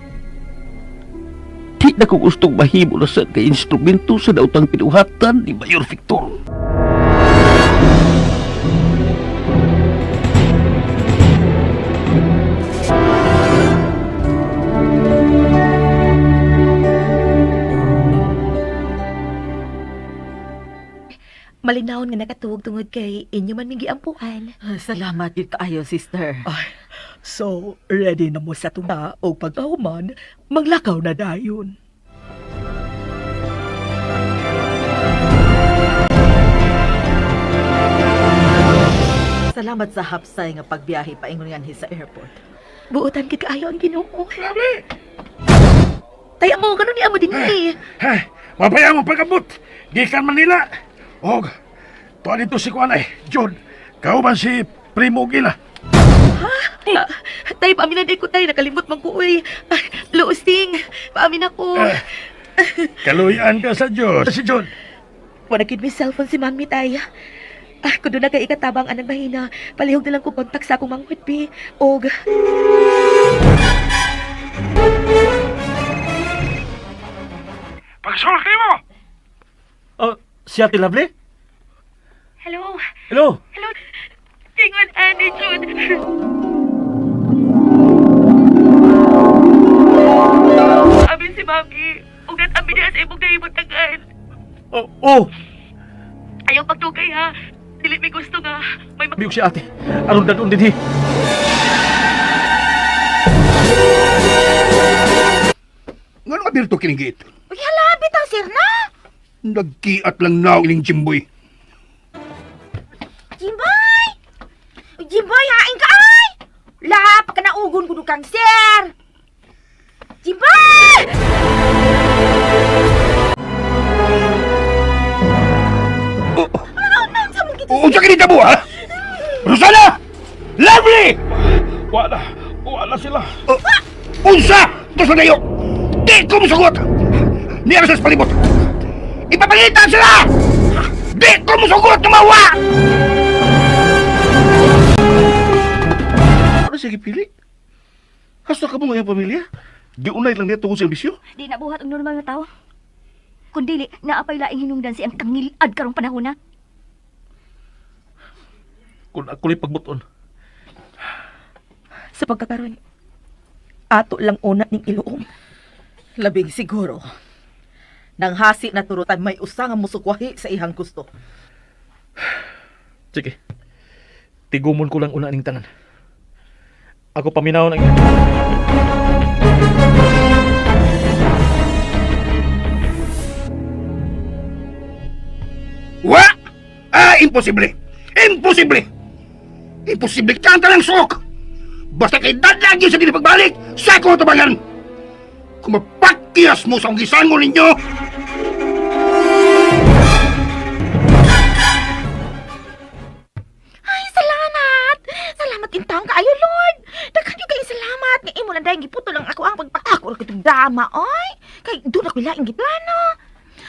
Di na ko gustong mahimo na sa kay instrumento sa daotang pinuhatan ni Mayor Victor. Malinawon nga nakatuog tungod kay inyo man ming giampuan. Salamat gid kaayo, sister. So, ready na mo sa tuna o pagkahuman, maglakaw na dayon. Salamat sa hapsay nga pagbiyahe paingon nganhi sa airport. Buotan gid kaayo ang Ginoo. Tay amo ganun ni amo din eh. Ha, mapaya mo pagabot. Gikan Manila. Og, tuwa dito si Kuan ay, John. Kauban si Primo Gila. Ah, tay paaminan ko tay nakalimot man ko uy. Ah, Luosing, paamin ako. Eh. Kaluyan ka sa Diyos. Si John. Wala gid may cellphone si Mami tay. Ah, kundo na kay ikatabang anang mahina. Palihog na lang ko kontak sa akong manghud bi. Og Pagsulti mo! Oh, si Ate Lovely? Hello. Hello? Hello. Tingon ani Jud. Abi si Mami. Ugat abi niya sa imong nahimutangan. Oh, oh! Ayaw pagtugay ha. Dili may gusto nga. May Biyog si ate. Aron dadon din eh. Ngano mabirto kining giit? Uy, hala, bitaw, sir na! Nagkiat lang na ining Jimboy. Jimboy! Uy, Jimboy, hain ka ay! La, pagka naugon ko kang sir! Jimboy! Unsa kini tabo ha? Rosana! Lovely! Wala. Wala sila. Unsa? Tos na dayo! Di ko musugot! Niya sa palibot! Ipapalitan sila! Di ko musugot tumawa! Ano siya gipili? Hasta ka mo nga iyang pamilya? Giunay lang niya tungod sa ambisyo? Di na buhat ang normal nga tao. Kun dili, naapay laing hinungdan siyang kangilad karong panahon na. Kung ako la'y pagbuton. Sa pagkakaroon, ato lang una ning iluom. Labing siguro. Nang hasi na turutan may usa nga musukwahi sa ihang gusto. Sige. Tigumon ko lang una ning tanan. Ako paminaw ng... Wa! Ah, imposible! Imposible! Imposible kanta ng suok! Basta kay dadlagi sa dili pagbalik, sa ko tabangan! Kung mapakyas mo sa gisango ninyo, Ay, salamat! Salamat intang kaayo, Lord! Daghan gyud kayong salamat nga imo lang dahil giputo lang ako ang pagpakako ra kitong drama, oy! Kay doon ako laing giplano.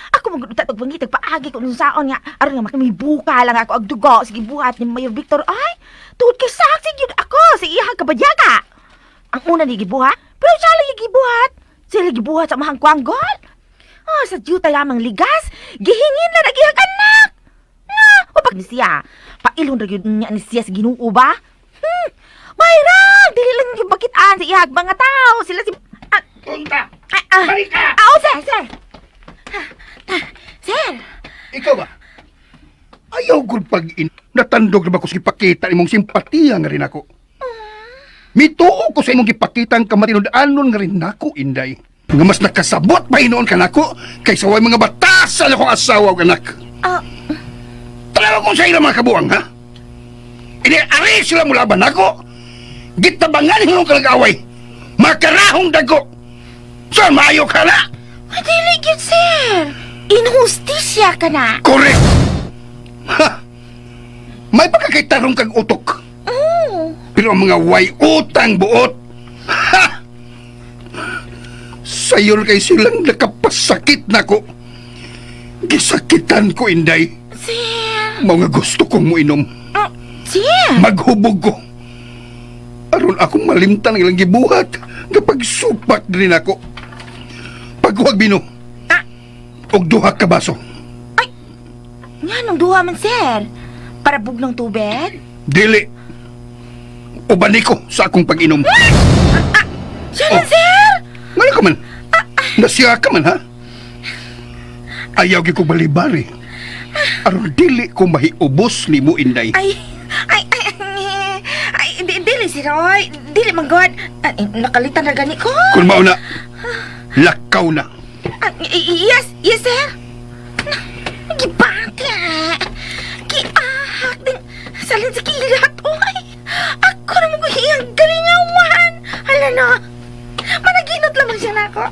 Ako man gud uta pagpangitag paagi ko nung saon nga aron nga makamibuka lang ako og dugo sige buhat ni Mayor Victor ay. Tuhod kay saksi gyud ako sa iyang kabadyaga. Ang una ni gibuhat, pero siya lang gibuhat. Sila gibuhat sa mahang kwanggol. Ah, sa dyuta lamang ligas, gihingin na nagihang anak. Na, upak ni siya. Pailon ra gyud niya ni siya sa Ginoo ba? Mayrang, dili lang yung bakitaan sa ihag mga tao. Sila si ah, Punta! ah, ah. Balik ka! Ah, oh, sir, sir. Ah, ah, sir, Ikaw ba? Ayaw gud pag in... Natandog na ba ko sa gipakita imong simpatiya nga rin ako? Mituo ko sa imong gipakita ang kamatinud-anon nga rin nako, Inday. Nga mas nakasabot pa hinoon ka nako kaysa way mga batasan akong asawa ug anak. Ah. Tanaw kung sa ilang mga kabuang, ha? Ini-ari sila mula ba nako? Gitabangan hinong ka nag-away. Makarahong dago. Saan maayo ka na? Ay, dili gyud, sir. Inhustisya ka na. Correct! Ha! May pagkakaitarong kag utok. Oh. Pero ang mga way utang buot. Ha! Sayon kay silang nakapasakit nako. Gisakitan ko, Inday. Sir! Mga gusto kong muinom. Sir! Maghubog ko. Aron akong malimtan ang ilang gibuhat kapag supak din ako. Paghuwag bino. Ah. Og duha ka baso. Nga nung duha man, sir. Para bugnong tubig? Dili. Ubani ko sa akong pag-inom. Siya Oh. na, sir! Ngano ka man? Nasiya ka man, ha? Ayaw gyud ko balibari. Aron dili ko mahiubos nimo, Inday. Ay, ay, ay, ay, ay, di, dili si Roy. Dili man God. Ay, nakalitan na gani ko. Kung mauna, lakaw na. Ah, yes, yes, sir. Na, gibati ah. Giahak din. Salin sa kilat, oy. Ako naman ko hiyang galingawan. Hala na. Managinot lamang siya na ako.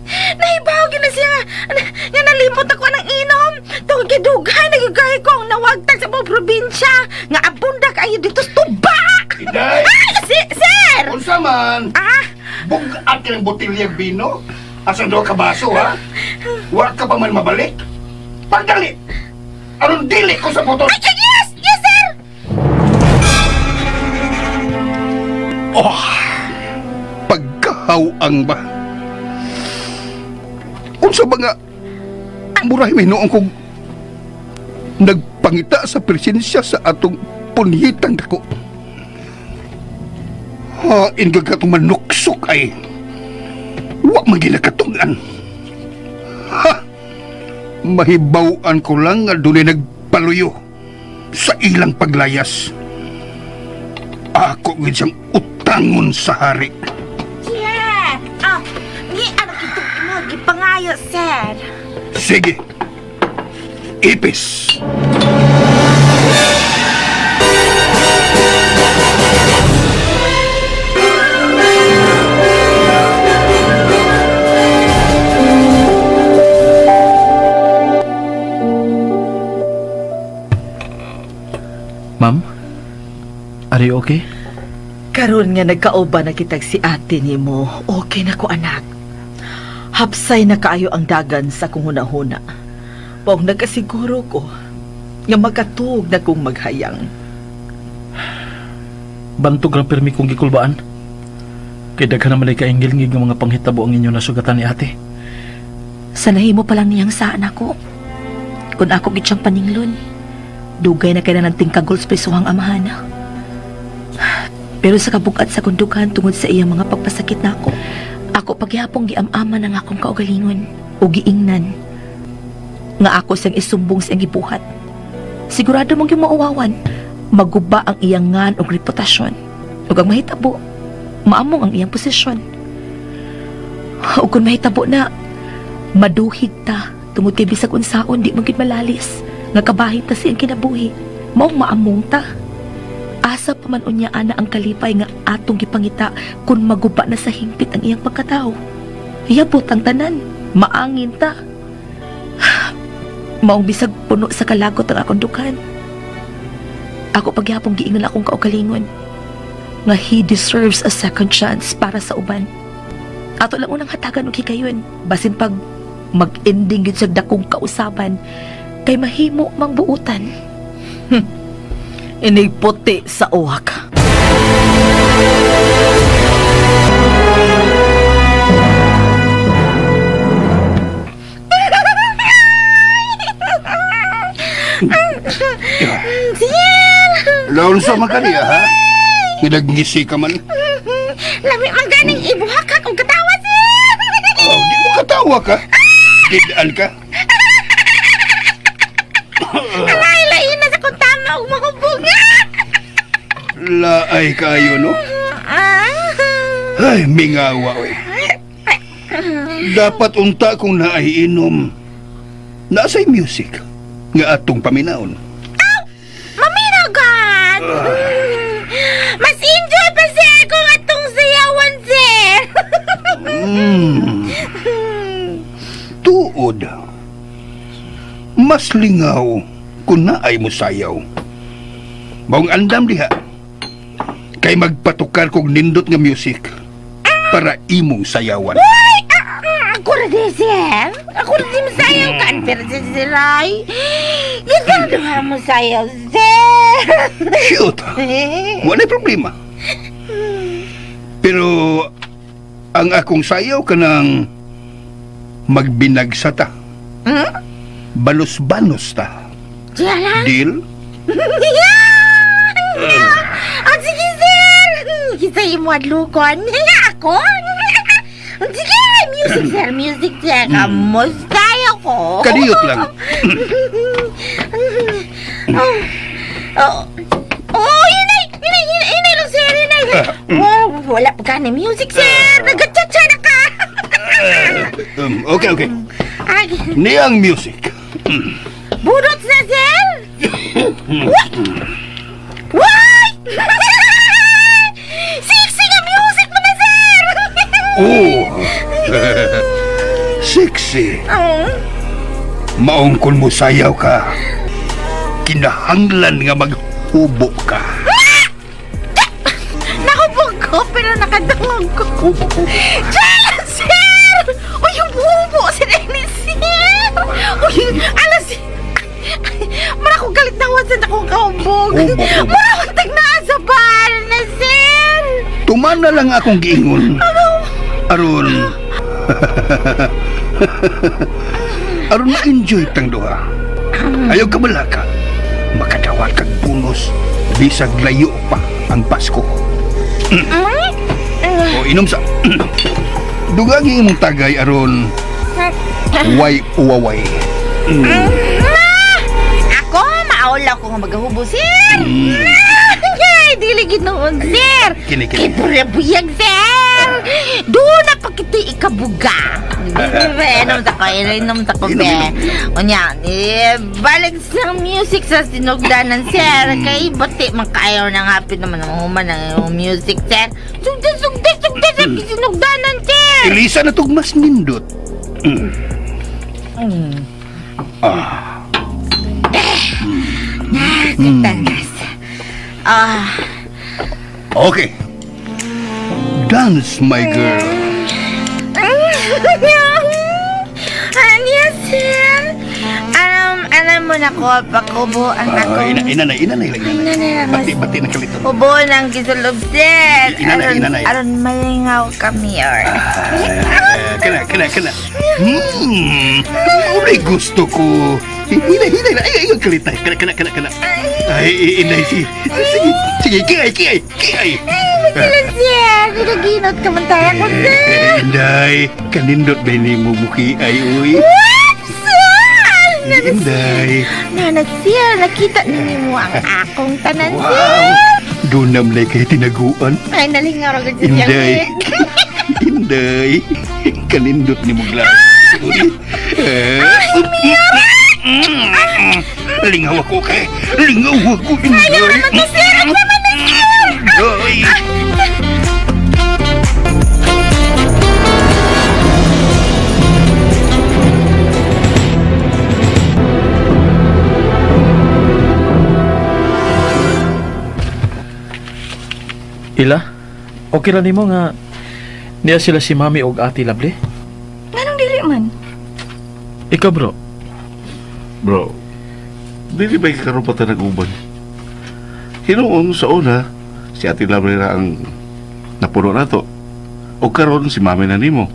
Nahibaw gina siya nga, nga nalimot ako ng inom. Tungod kay dugay, nagigay ko ang nawagtag sa buong probinsya. Nga abunda kayo dito sa tuba. Inday! Ay, si, sir! Unsa man? Ah, Bugat ka ng botilyang bino? Asan daw ka baso, ha? Wa ka pa man mabalik? Pagdali! Aron dili ko sa putos! ay, ay, yes! Yes, sir! Oh, pagkahawang ba? Unsa ba nga murahi may noong kong nagpangita sa presensya sa atong punhitang dako. Hain ka katong manuksok ay wa man ginakatungan. Ha! Mahibaw-an ko lang nga dunay nagpaluyo sa ilang paglayas. Ako gid siyang utangon sa hari. Yeah! Ah, ni ano kitong imo gipangayo, sir. Sige. Ipis. Ma'am? Are you okay? Karon nga nagkaoba na kitag si ate nimo, okay na ko anak. Hapsay na kaayo ang dagan sa kong hunahuna. Pong nagkasiguro ko nga makatuog na kong maghayang. Bantog lang pirmi kong gikulbaan. Kay daghan naman ay kainggil ng mga panghitabo ang inyo nasugatan ni ate. Sa nahimo pa lang niyang saan ako. Kung ako gid siyang paninglon, dugay na kay na nagtingkagol sa prisuhang amahan. Pero sa kabugat sa kundukan tungod sa iyang mga pagpasakit nako, ako pagyapong giam-ama ng akong kaugalingon o giingnan nga ako siyang isumbong sa iyang gibuhat. Sigurado mong yung mauwawan, maguba ang iyang ngan og reputasyon. Ug ang mahitabo, maamong ang iyang posisyon. Ug kung mahitabo na, maduhig ta tungod kay bisag unsaon di man gid malalis nga kabahin ta sa iyang kinabuhi maong maamong ta asa pa man unya ana ang kalipay nga atong gipangita kun maguba na sa hingpit ang iyang pagkatao. Yabot ang tanan, maangin ta. Maong bisag puno sa kalagot ang akong dukan. Ako pagyapong giingon akong kaugalingon nga he deserves a second chance para sa uban. Ato lang unang hatagan og higayon basin pag mag-ending gyud sa dakong kausaban kay mahimo mang buutan. Inig puti sa uwak. Sir! Laon sa makaniya, ha? Nagngisi ka man. Lami man ganing ibuhakak og katawa, sir! Oh, di mo katawa ka. Didaan ka. Alay, lain na sa kong tama og mahubog. Laay kayo, no? Ay, mingawa, oy. Dapat unta kung naay inom. Naasay music nga atong paminaon. Mamina God! Mas enjoy pa, sir, kung atong sayawan, sir! Tuod. Mas lingaw kung naay mo sayaw. Maong andam diha. Kay magpatukar kog nindot nga music para imong sayawan. Uy! Ah, Ako ra di, sir. Ako ra di masayaw kan. Pero si Sir ay. Ikaw duha mo sayaw, sir. Shoot! Wala problema. Pero ang akong sayaw kanang magbinagsa ta. Hmm? Balos-banos ta. Siya lang? Deal? Ah, sige, sir. Kita imo adlukon. Ako? Sige, music, sir. Music, sir. Kamusta ko? Kadiyot lang. Oh, oh, oh, inay, inay, inay, inay lang, sir, inay. Oh, wala pa ka ni music, sir. Nagchatcha na ka. Okay, okay. Ay, Niyang music. Budots na, sir. Why? Why? Sexy nga music mo na, sir. Oh! Sexy. Oh. Maong kun mo sayaw ka, kinahanglan nga maghubo ka. Nakubog ko, pero nakadungog ko. Hubo, hubo. Diyan, sir! Uy, yung bubo si Dennis, sir! Uy, alas, mara kong galit na wasan akong kaumbog. Hubo, hubo. Mara kong tagnaan sa bar na, sir! Tumana lang akong giingon. Aron. Aron ma-enjoy tang duha. Ayaw ka balaka. Makadawat kag bonus. Bisag layo pa ang Pasko. O inom sa. Dugagi imong tagay aron way uwaway. Ah! Ako, maawla ko nga magahubo, sir! Ay, dili ginoon, sir! Kini, kini. Kay buyag, sir! Doon na pa kita ikabuga. Be, inom ta ko, inom ta ko, be. Unya, eh, balik sa music sa sinugdanan, sir. Kay bati man kayo nang hapit naman ang human ang imong music, sir. Sugda, sugda, sugda sa sinugdanan, sir! Elisa na tugmas nindot. Ah. Tagas. Ah, Okay. Dance, my girl. Ano, sir? Alam mo na ko, pakubo ang Ah, akong... ina, ina na, ina na, ina na. Ina na lang, Bati, bati na kalito. Ubo ng gisulog, sir. Ina na, ina na. Aron malingaw kami, or... Ah, kana, kana, kana. Ulay gusto ko. Hinay, hinay, ay, ay, kalita. Kana, kana, kana, kana. Ay, inay, sige. Sige, sige, kiay, kiay, kiay. Ay, sila, sir. Ginaginot ka man tayo ko, sir. Eh, Inday, kanindot ba ni mo muki ay uy? What, sir? Inday. Nana, sir, nakita ninyo mo ang akong tanan, sir. Wow. Dunam na kay tinaguan. Ay, nalingaw ra gud siya. Inday. Inday. Kanindot ni mo glass. Uy. Eh, Lingaw ako kay. Lingaw ako, Inday. Ayaw naman to, sir. Ang sama na, sir. Inday. Ila, okay lang nimo nga niya sila si Mami og Ate Lovely? Nganong dili man? Ikaw bro, Bro, dili ba karon pa ta nag-uban? Hinuon sa una, si Ate Lovely ra ang napuno nato. O karon si Mami na nimo.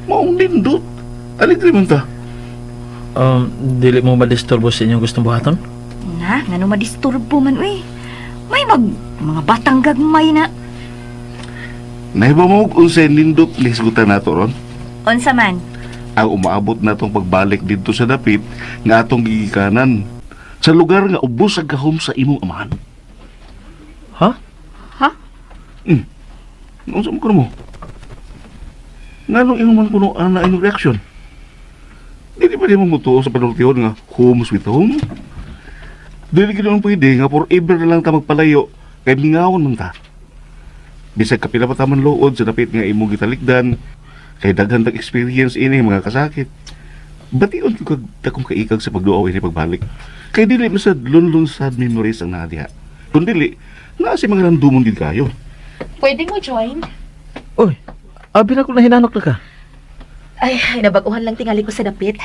Maong nindot. Aligre man ta. Dili mo madisturbo sa inyong gustong buhaton? Na, ngano madisturbo man uy. May mag mga batang gagmay na. Nahiba mo og unsay nindot ni hisgutan nato ron? Unsa man? Ang umaabot natong pagbalik didto sa dapit nga atong gigikanan sa lugar nga ubos ang gahom sa imong amahan. Ha? Ha? Unsa man kuno mo? Nganong imong man kuno ana imong reaksyon? Dili pa nimo motuo sa panultihon nga home sweet home? Dili gid man pwede nga forever na lang ta magpalayo kay mingawon man ta. Bisag kapila pa ta man luod sa dapit nga imong gitalikdan kay daghan tag experience ini mga kasakit. Bation ko kag dakong kaikag sa pagduaw ini pagbalik. Kay dili man sad lunlun sad memories ang naa diha. Kun dili, naa si mga randumon gid kayo. Pwede mo join? Uy, abi na ko na hinanok na ka. Ay, nabaguhan lang tingali ko sa dapit.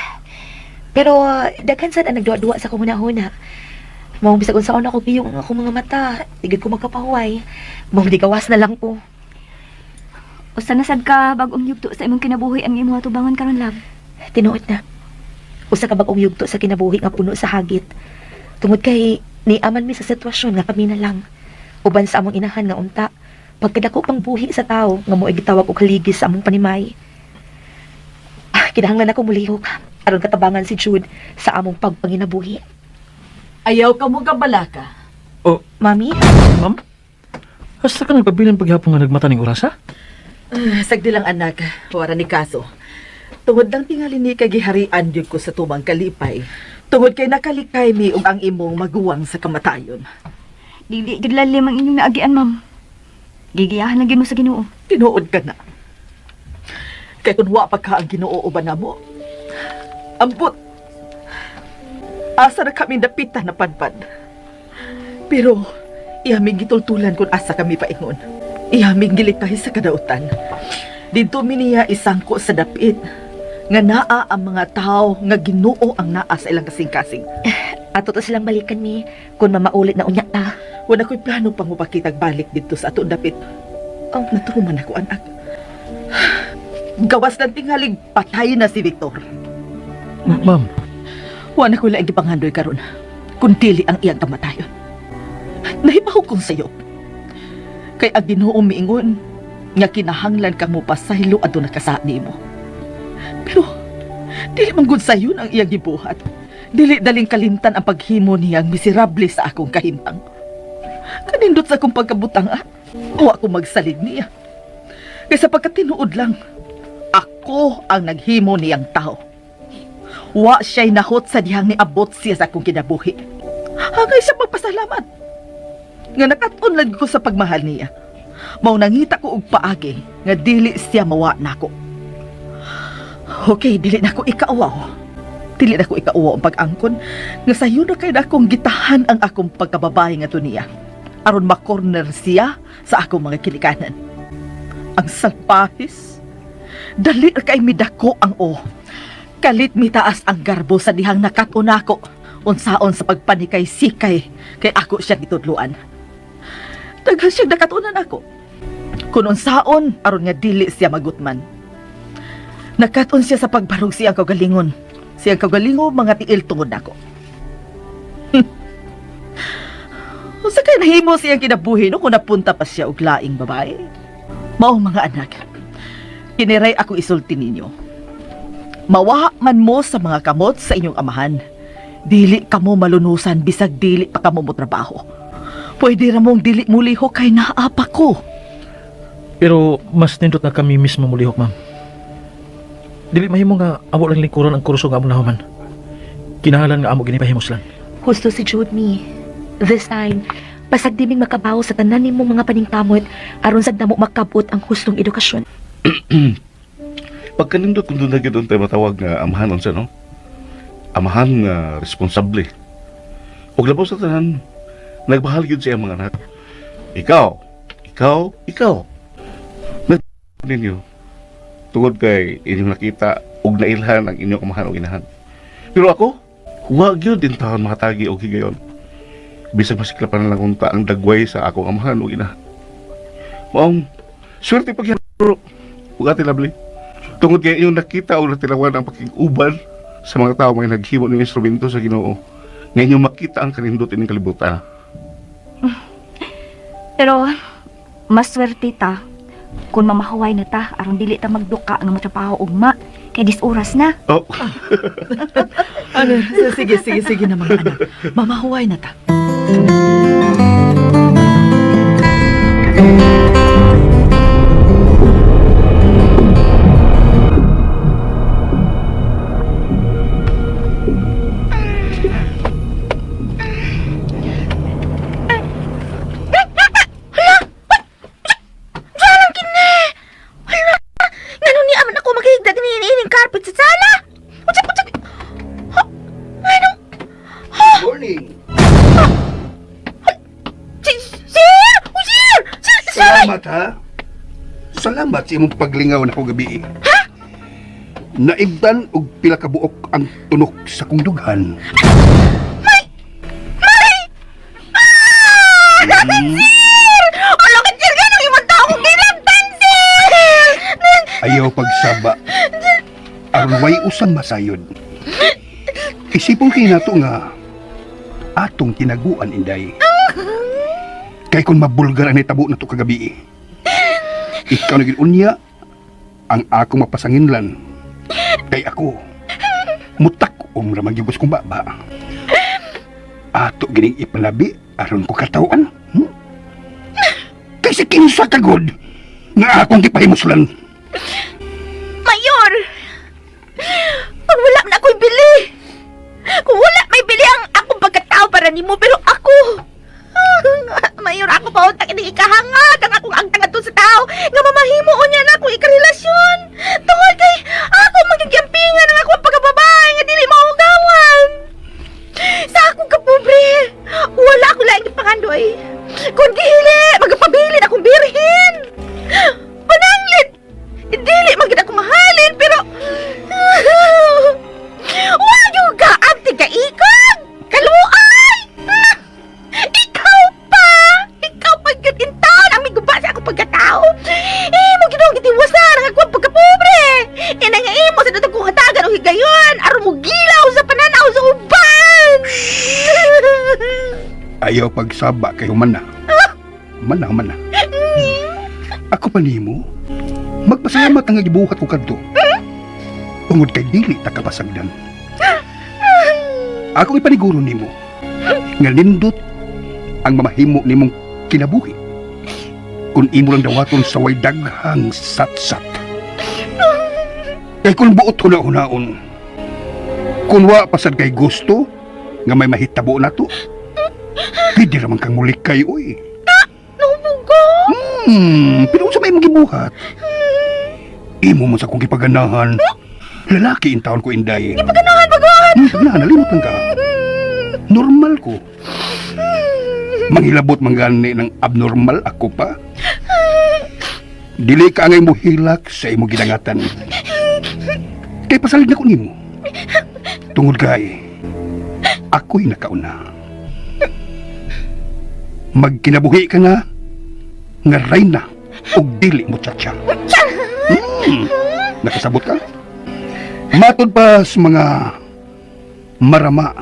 Pero daghan sad ang nagduwa-duwa sa akong hunahuna. Maong bisag unsaon ako piyong ang akong mga mata, tigid ko magkapahuway. Maong digawas na lang ko. Usa na sad ka bag-ong yugto sa imong kinabuhi ang imong atubangon karon, love. Tinuod na. Usa ka bag-ong yugto sa kinabuhi nga puno sa hagit. Tungod kay niaman mi sa sitwasyon nga kami na lang. Uban sa among inahan nga unta, pagkadako pang buhi sa tao nga mo'y gitawag og haligis sa among panimay. Ah, kinahanglan ako mulihok aron katabangan si Jude sa among pagpanginabuhi. Ayaw ka mo kabalaka. Oh, Mami? Ma'am? Hasta ka nagpabilin paghapon nga nagmata ning oras, ha? Ah, sagdi lang anak, wara ni kaso. Tungod lang tingali ni kagiharian gyud ko sa tumang kalipay. Tungod kay nakalikay mi ug ang imong maguwang sa kamatayon. Dili gid lalim ang inyong naagian, ma'am. Gigiyahan lang gyud mo sa Ginoo. Tinuod ka na. Kay kun wa pa ka ang Ginoo uban namo. Ambot. Asa na kami dapitan na padpad. Pero iaming gitultulan kung asa kami paingon. Iaming gilikay sa kadautan. Didto mi niya isangko sa dapit nga naa ang mga tao nga Ginoo ang naa sa ilang kasing-kasing. Ato to silang balikan mi kung mamaulit na unya ta. Wala ko'y plano pang mapakitag balik dito sa atong dapit. Oh. Naturuman ako, anak. Gawas ng tingaling patay na si Victor. Ma'am, Wala ko laing gipanghandoy karon. Kung dili ang iyang kamatayon. Nahibaw kong sayo. Kay ang Ginoo miingon nga kinahanglan kang mopasaylo adto nakasa nimo. Pero dili man gud sayon ang iyang gibuhat. Dili daling kalimtan ang paghimo niyang miserable sa akong kahimtang. Kanindot sa akong pagkabutang ah. Wa ko magsalig niya. Kaysa pagkatinuod lang, ako ang naghimo niyang tao. Wa siya'y nahot sa dihang niabot siya sa akong kinabuhi. Hangay siya magpasalamat. Nga nakatun lang ko sa pagmahal niya. Mao nangita ko og paagi nga dili siya mawa nako. Okay, dili na ko ikauwaw. Dili na ko ikauwaw ang pag-angkon nga sayo na kay akong gitahan ang akong pagkababae nga niya. Aron makorner siya sa akong mga kilikanan. Ang salpahis. Dali ra kay midako ang o. Kalit mitaas ang garbo sa dihang nakat-on ako. Unsaon sa pagpanikay sikay kay ako siya gitudluan. Daghan siyang nakatunan ako. Kun unsaon aron nga dili siya magutman. Nakaton siya sa pagbarog siyang kaugalingon. Siyang kaugalingon mga tiil tungod nako. Unsa kay nahimo siyang kinabuhi no kung napunta pa siya og laing babae? Mao mga anak. Kiniray ako isulti ninyo. Mawaha man mo sa mga kamot sa inyong amahan. Dili kamo malunusan bisag dili pa kamo mo trabaho. Pwede ra mong dili muliho kay naa pa ko. Pero mas nindot na kami mismo mulihok, ma'am. Dili mahimo nga amo lang lingkuran ang kurso nga among nahuman. Kinahanglan nga amo gini pahimuslan. Husto si Jude mi. This time, pasag di ming makabaw sa tanan nimong mga paningkamot aron sad namo makabot ang hustong edukasyon. Pagkanindot kung doon na gyud tayo matawag nga amahan unsa no? Amahan nga responsable. Og labaw sa tanan, nagmahal gyud siya mga anak. Ikaw, ikaw, ikaw. Nag ninyo tungod kay inyong nakita og nailhan ang inyong amahan og inahan. Pero ako, wa gyud din taon makatagi og higayon. Bisag masiklapan na lang unta ang dagway sa akong amahan og inahan. Maong swerte pag ug Ate Lovely. Tungod kay inyong nakita o natilawan ang pakig-uban sa mga tao may naghimo ng instrumento sa Ginoo. Nga inyong makita ang kanindot ining kalibutan. Pero mas swerte ta kung mamahuway na ta aron dili ta magduka nga matrabaho ugma kay dis oras na. Oh. Ano, sige, sige, sige na mga anak. Mamahuway na ta. Jalan kini! Hala! Ngano ni aman ako makihigdag ni ining carpet sa sala? Utsak, utsak! Ha? Ano? Ha? Morning. Sir! Oh, sir! Sir, sir! Salamat ha. Salamat sa imong paglingaw na ko gabi. Ha? Naibdan og pila ka buok ang tunok sa kong dughan. May! Ah! Sir! Ala ka, sir! Ganong imong tao kong gilabtan, sir! Ayaw pagsaba. Aron way usang masayod. Isipon kay nato nga atong tinaguan, Inday. Kay kung mabulgar ang nitabo nato kagabi, ikaw na gid unya ang akong mapasanginlan. Kay ako, mutak-om ra man gyud kong baba. Ato gining ipalabi aron ko katawan. Kay si kinsa kagod nga akong gipahimuslan. Mayor! Kung wala na ako'y bili! Kung wala may bili ang akong pagkatao para nimo, pero ako! Mayor, ako pa utak ini ikahangad ang akong agtang adto sa tao nga mamahimo unya na akong ikarelasyon. Tungod kay ako magigyampingan ang akong pagkababae nga dili maugawan. Sa akong kapobre, wala ko laing ipangandoy. Kung dili, magpabilin akong birhen. Pananglit, dili man gid ako mahalin pero wa yung gaabti ka ikog! Kaluoy! Ikaw pa! Ikaw pa gyud intaon ang miguba sa akong pagkatao. Imo ginoong gitiwasan ang akong pagkapobre. Ina nga imo sa datong kong hatagan og higayon aron mo gilaw sa pananaw sa uban. Ayaw pagsaba kay humana. Humana, humana. Ako pa nimo, magpasalamat ang gibuhat ko kadto. Tungod kay dili ta kapasagdan. Ako ipaniguro nimo nga nindot ang mamahimo nimong kinabuhi kung imo lang dawaton sa way daghang satsat. Kay kung buot huna-hunaon, kung wa pasad kay gusto nga may mahitabo na to, pwede raman kang mulikay, oy. Numugo. Pero unsa may imong gibuhat? Imo mo sa kong gipaganahan. Lalaki in taon ko, Inday. Gipaganahan pagod. Gipaganahan, nalimot lang ka. Normal ko. Manghilabot man gani ng abnormal ako pa. Dili ka angay mohilak sa imo gidangatan. Kay pasalig na ko nimo. Tungod kay ako'y nakauna. Magkinabuhi ka na nga reyna ug dili mo tsatsa. Nakasabot ka? Matod pa sa mga marama.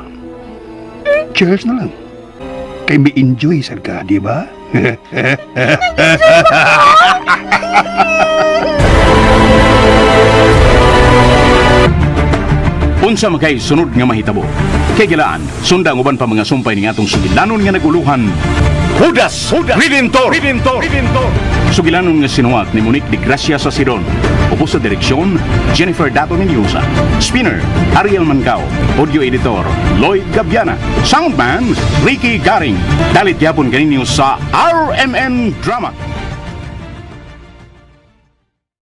Cheers na lang. Kay may enjoy sad ka, di ba? Unsa man kay sunod nga mahitabo? Kay gilaan, sunda ang uban pa mga sumpay ning atong sugilanon nga naguluhan. Judas, Judas Redentor, Redentor, Redentor. Sugilanon nga sinuwat ni Monique de Gracia sa Sidon. Ubos sa direksyon, Jennifer Dato Ninusa. Spinner, Ariel Mancao. Audio editor, Lloyd Gabiana. Soundman, Ricky Garing. Dalit yapon kaninyo sa RMN Drama.